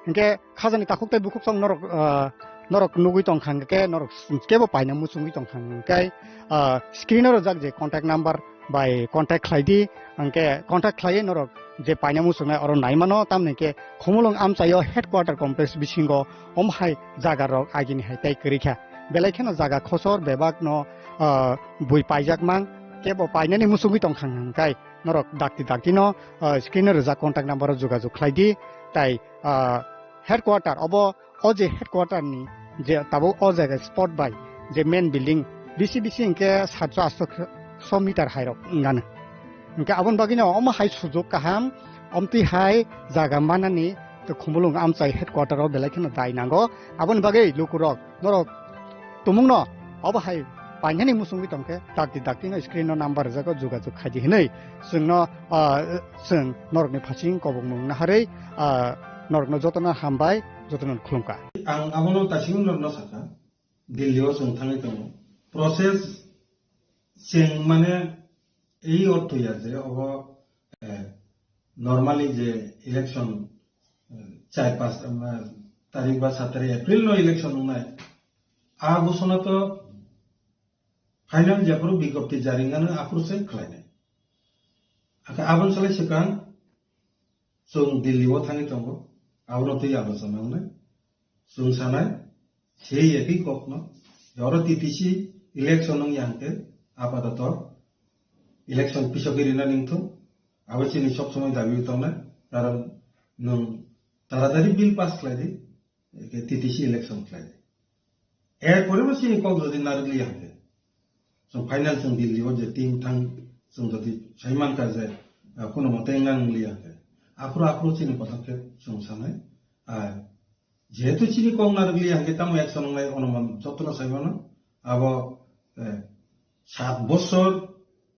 Hwnkhe khajani takhuk tei bukhuk song norok, ah, norok nugwi tongkha hwnkhe, norok kebo paina muchungwi tongkha hwnkhe, ah, screen o rwjak je contact number bai contact khlai di, hwnkhe contact khlaiwi norok je paina muchungnai oro nai mano, tamni hwnkhe Khumulwng amchaio headquarter complex bisingo omo hai jaga rok agini hai tei kwrwi kha. Belai kheno jaga khosor bebak no, ah, bui paijak mang, kebo painani muchungwi tongkha hwnkhe. Norok dakti dakti no, ah, screen o rijak contact number o jogajog khlai di. Tai, ah, headquarter obo, o je headquarter ni je tabuk o jaga spot bai je main building bisi bisi hwnkhe satso atso meter hai rok wngano. Hwnkhe aboni bagwi no omo hai sujok kaham, omtwi hai jaga manani to Khumulwng amchai headquarter o belai kheno dai nango. Aboni bagwi lukurok norok tumungno obo hai painani muchungwi tongkhe dakti dakti no screen o number rijak o jogajog khaidi hinwi chwngno, ah, chwng norokni phasing kobokmung naharwi, ah, norokno jotono hambai, jotono khulumkha. Ang abono tasing norokno sakha, Delhi o chwng thangwi tongo. Process chwng mane ei ortho ya je obo, eh, normally je election, eh, char panch, eh, tarik ba sat tarik April no election wngnai. A ghosona to final jephuru bigjapti jari wngmano aphuru se khlainai. Akhe aboni salai swkang chwng Delhi o thangwi tongo. Abono twi alochona wngnai. Chwng sanai, se ekhi kokno, oro T T C election wngya hwnkhe, apatoto election pisogwi rina ningthung, abo chini sob somoi dabi tongnai, karon nwng Taratari bill pass khlai di, eke T T C election khlai di. Erpore bo chini kok jodi narwkliya hwnkhe, chwng final chwng Delhi o je team thang chwng jodi sai mankha je, ah, kuno mote wngna wngliya hwnkhe, aphuru aphuru chini podokkhep chwng sanai. Ah, jehetu chini kok narwkliya hwnkhe tamo action wngnai, ono man jotono sai mano. Abo, eh, sat bosor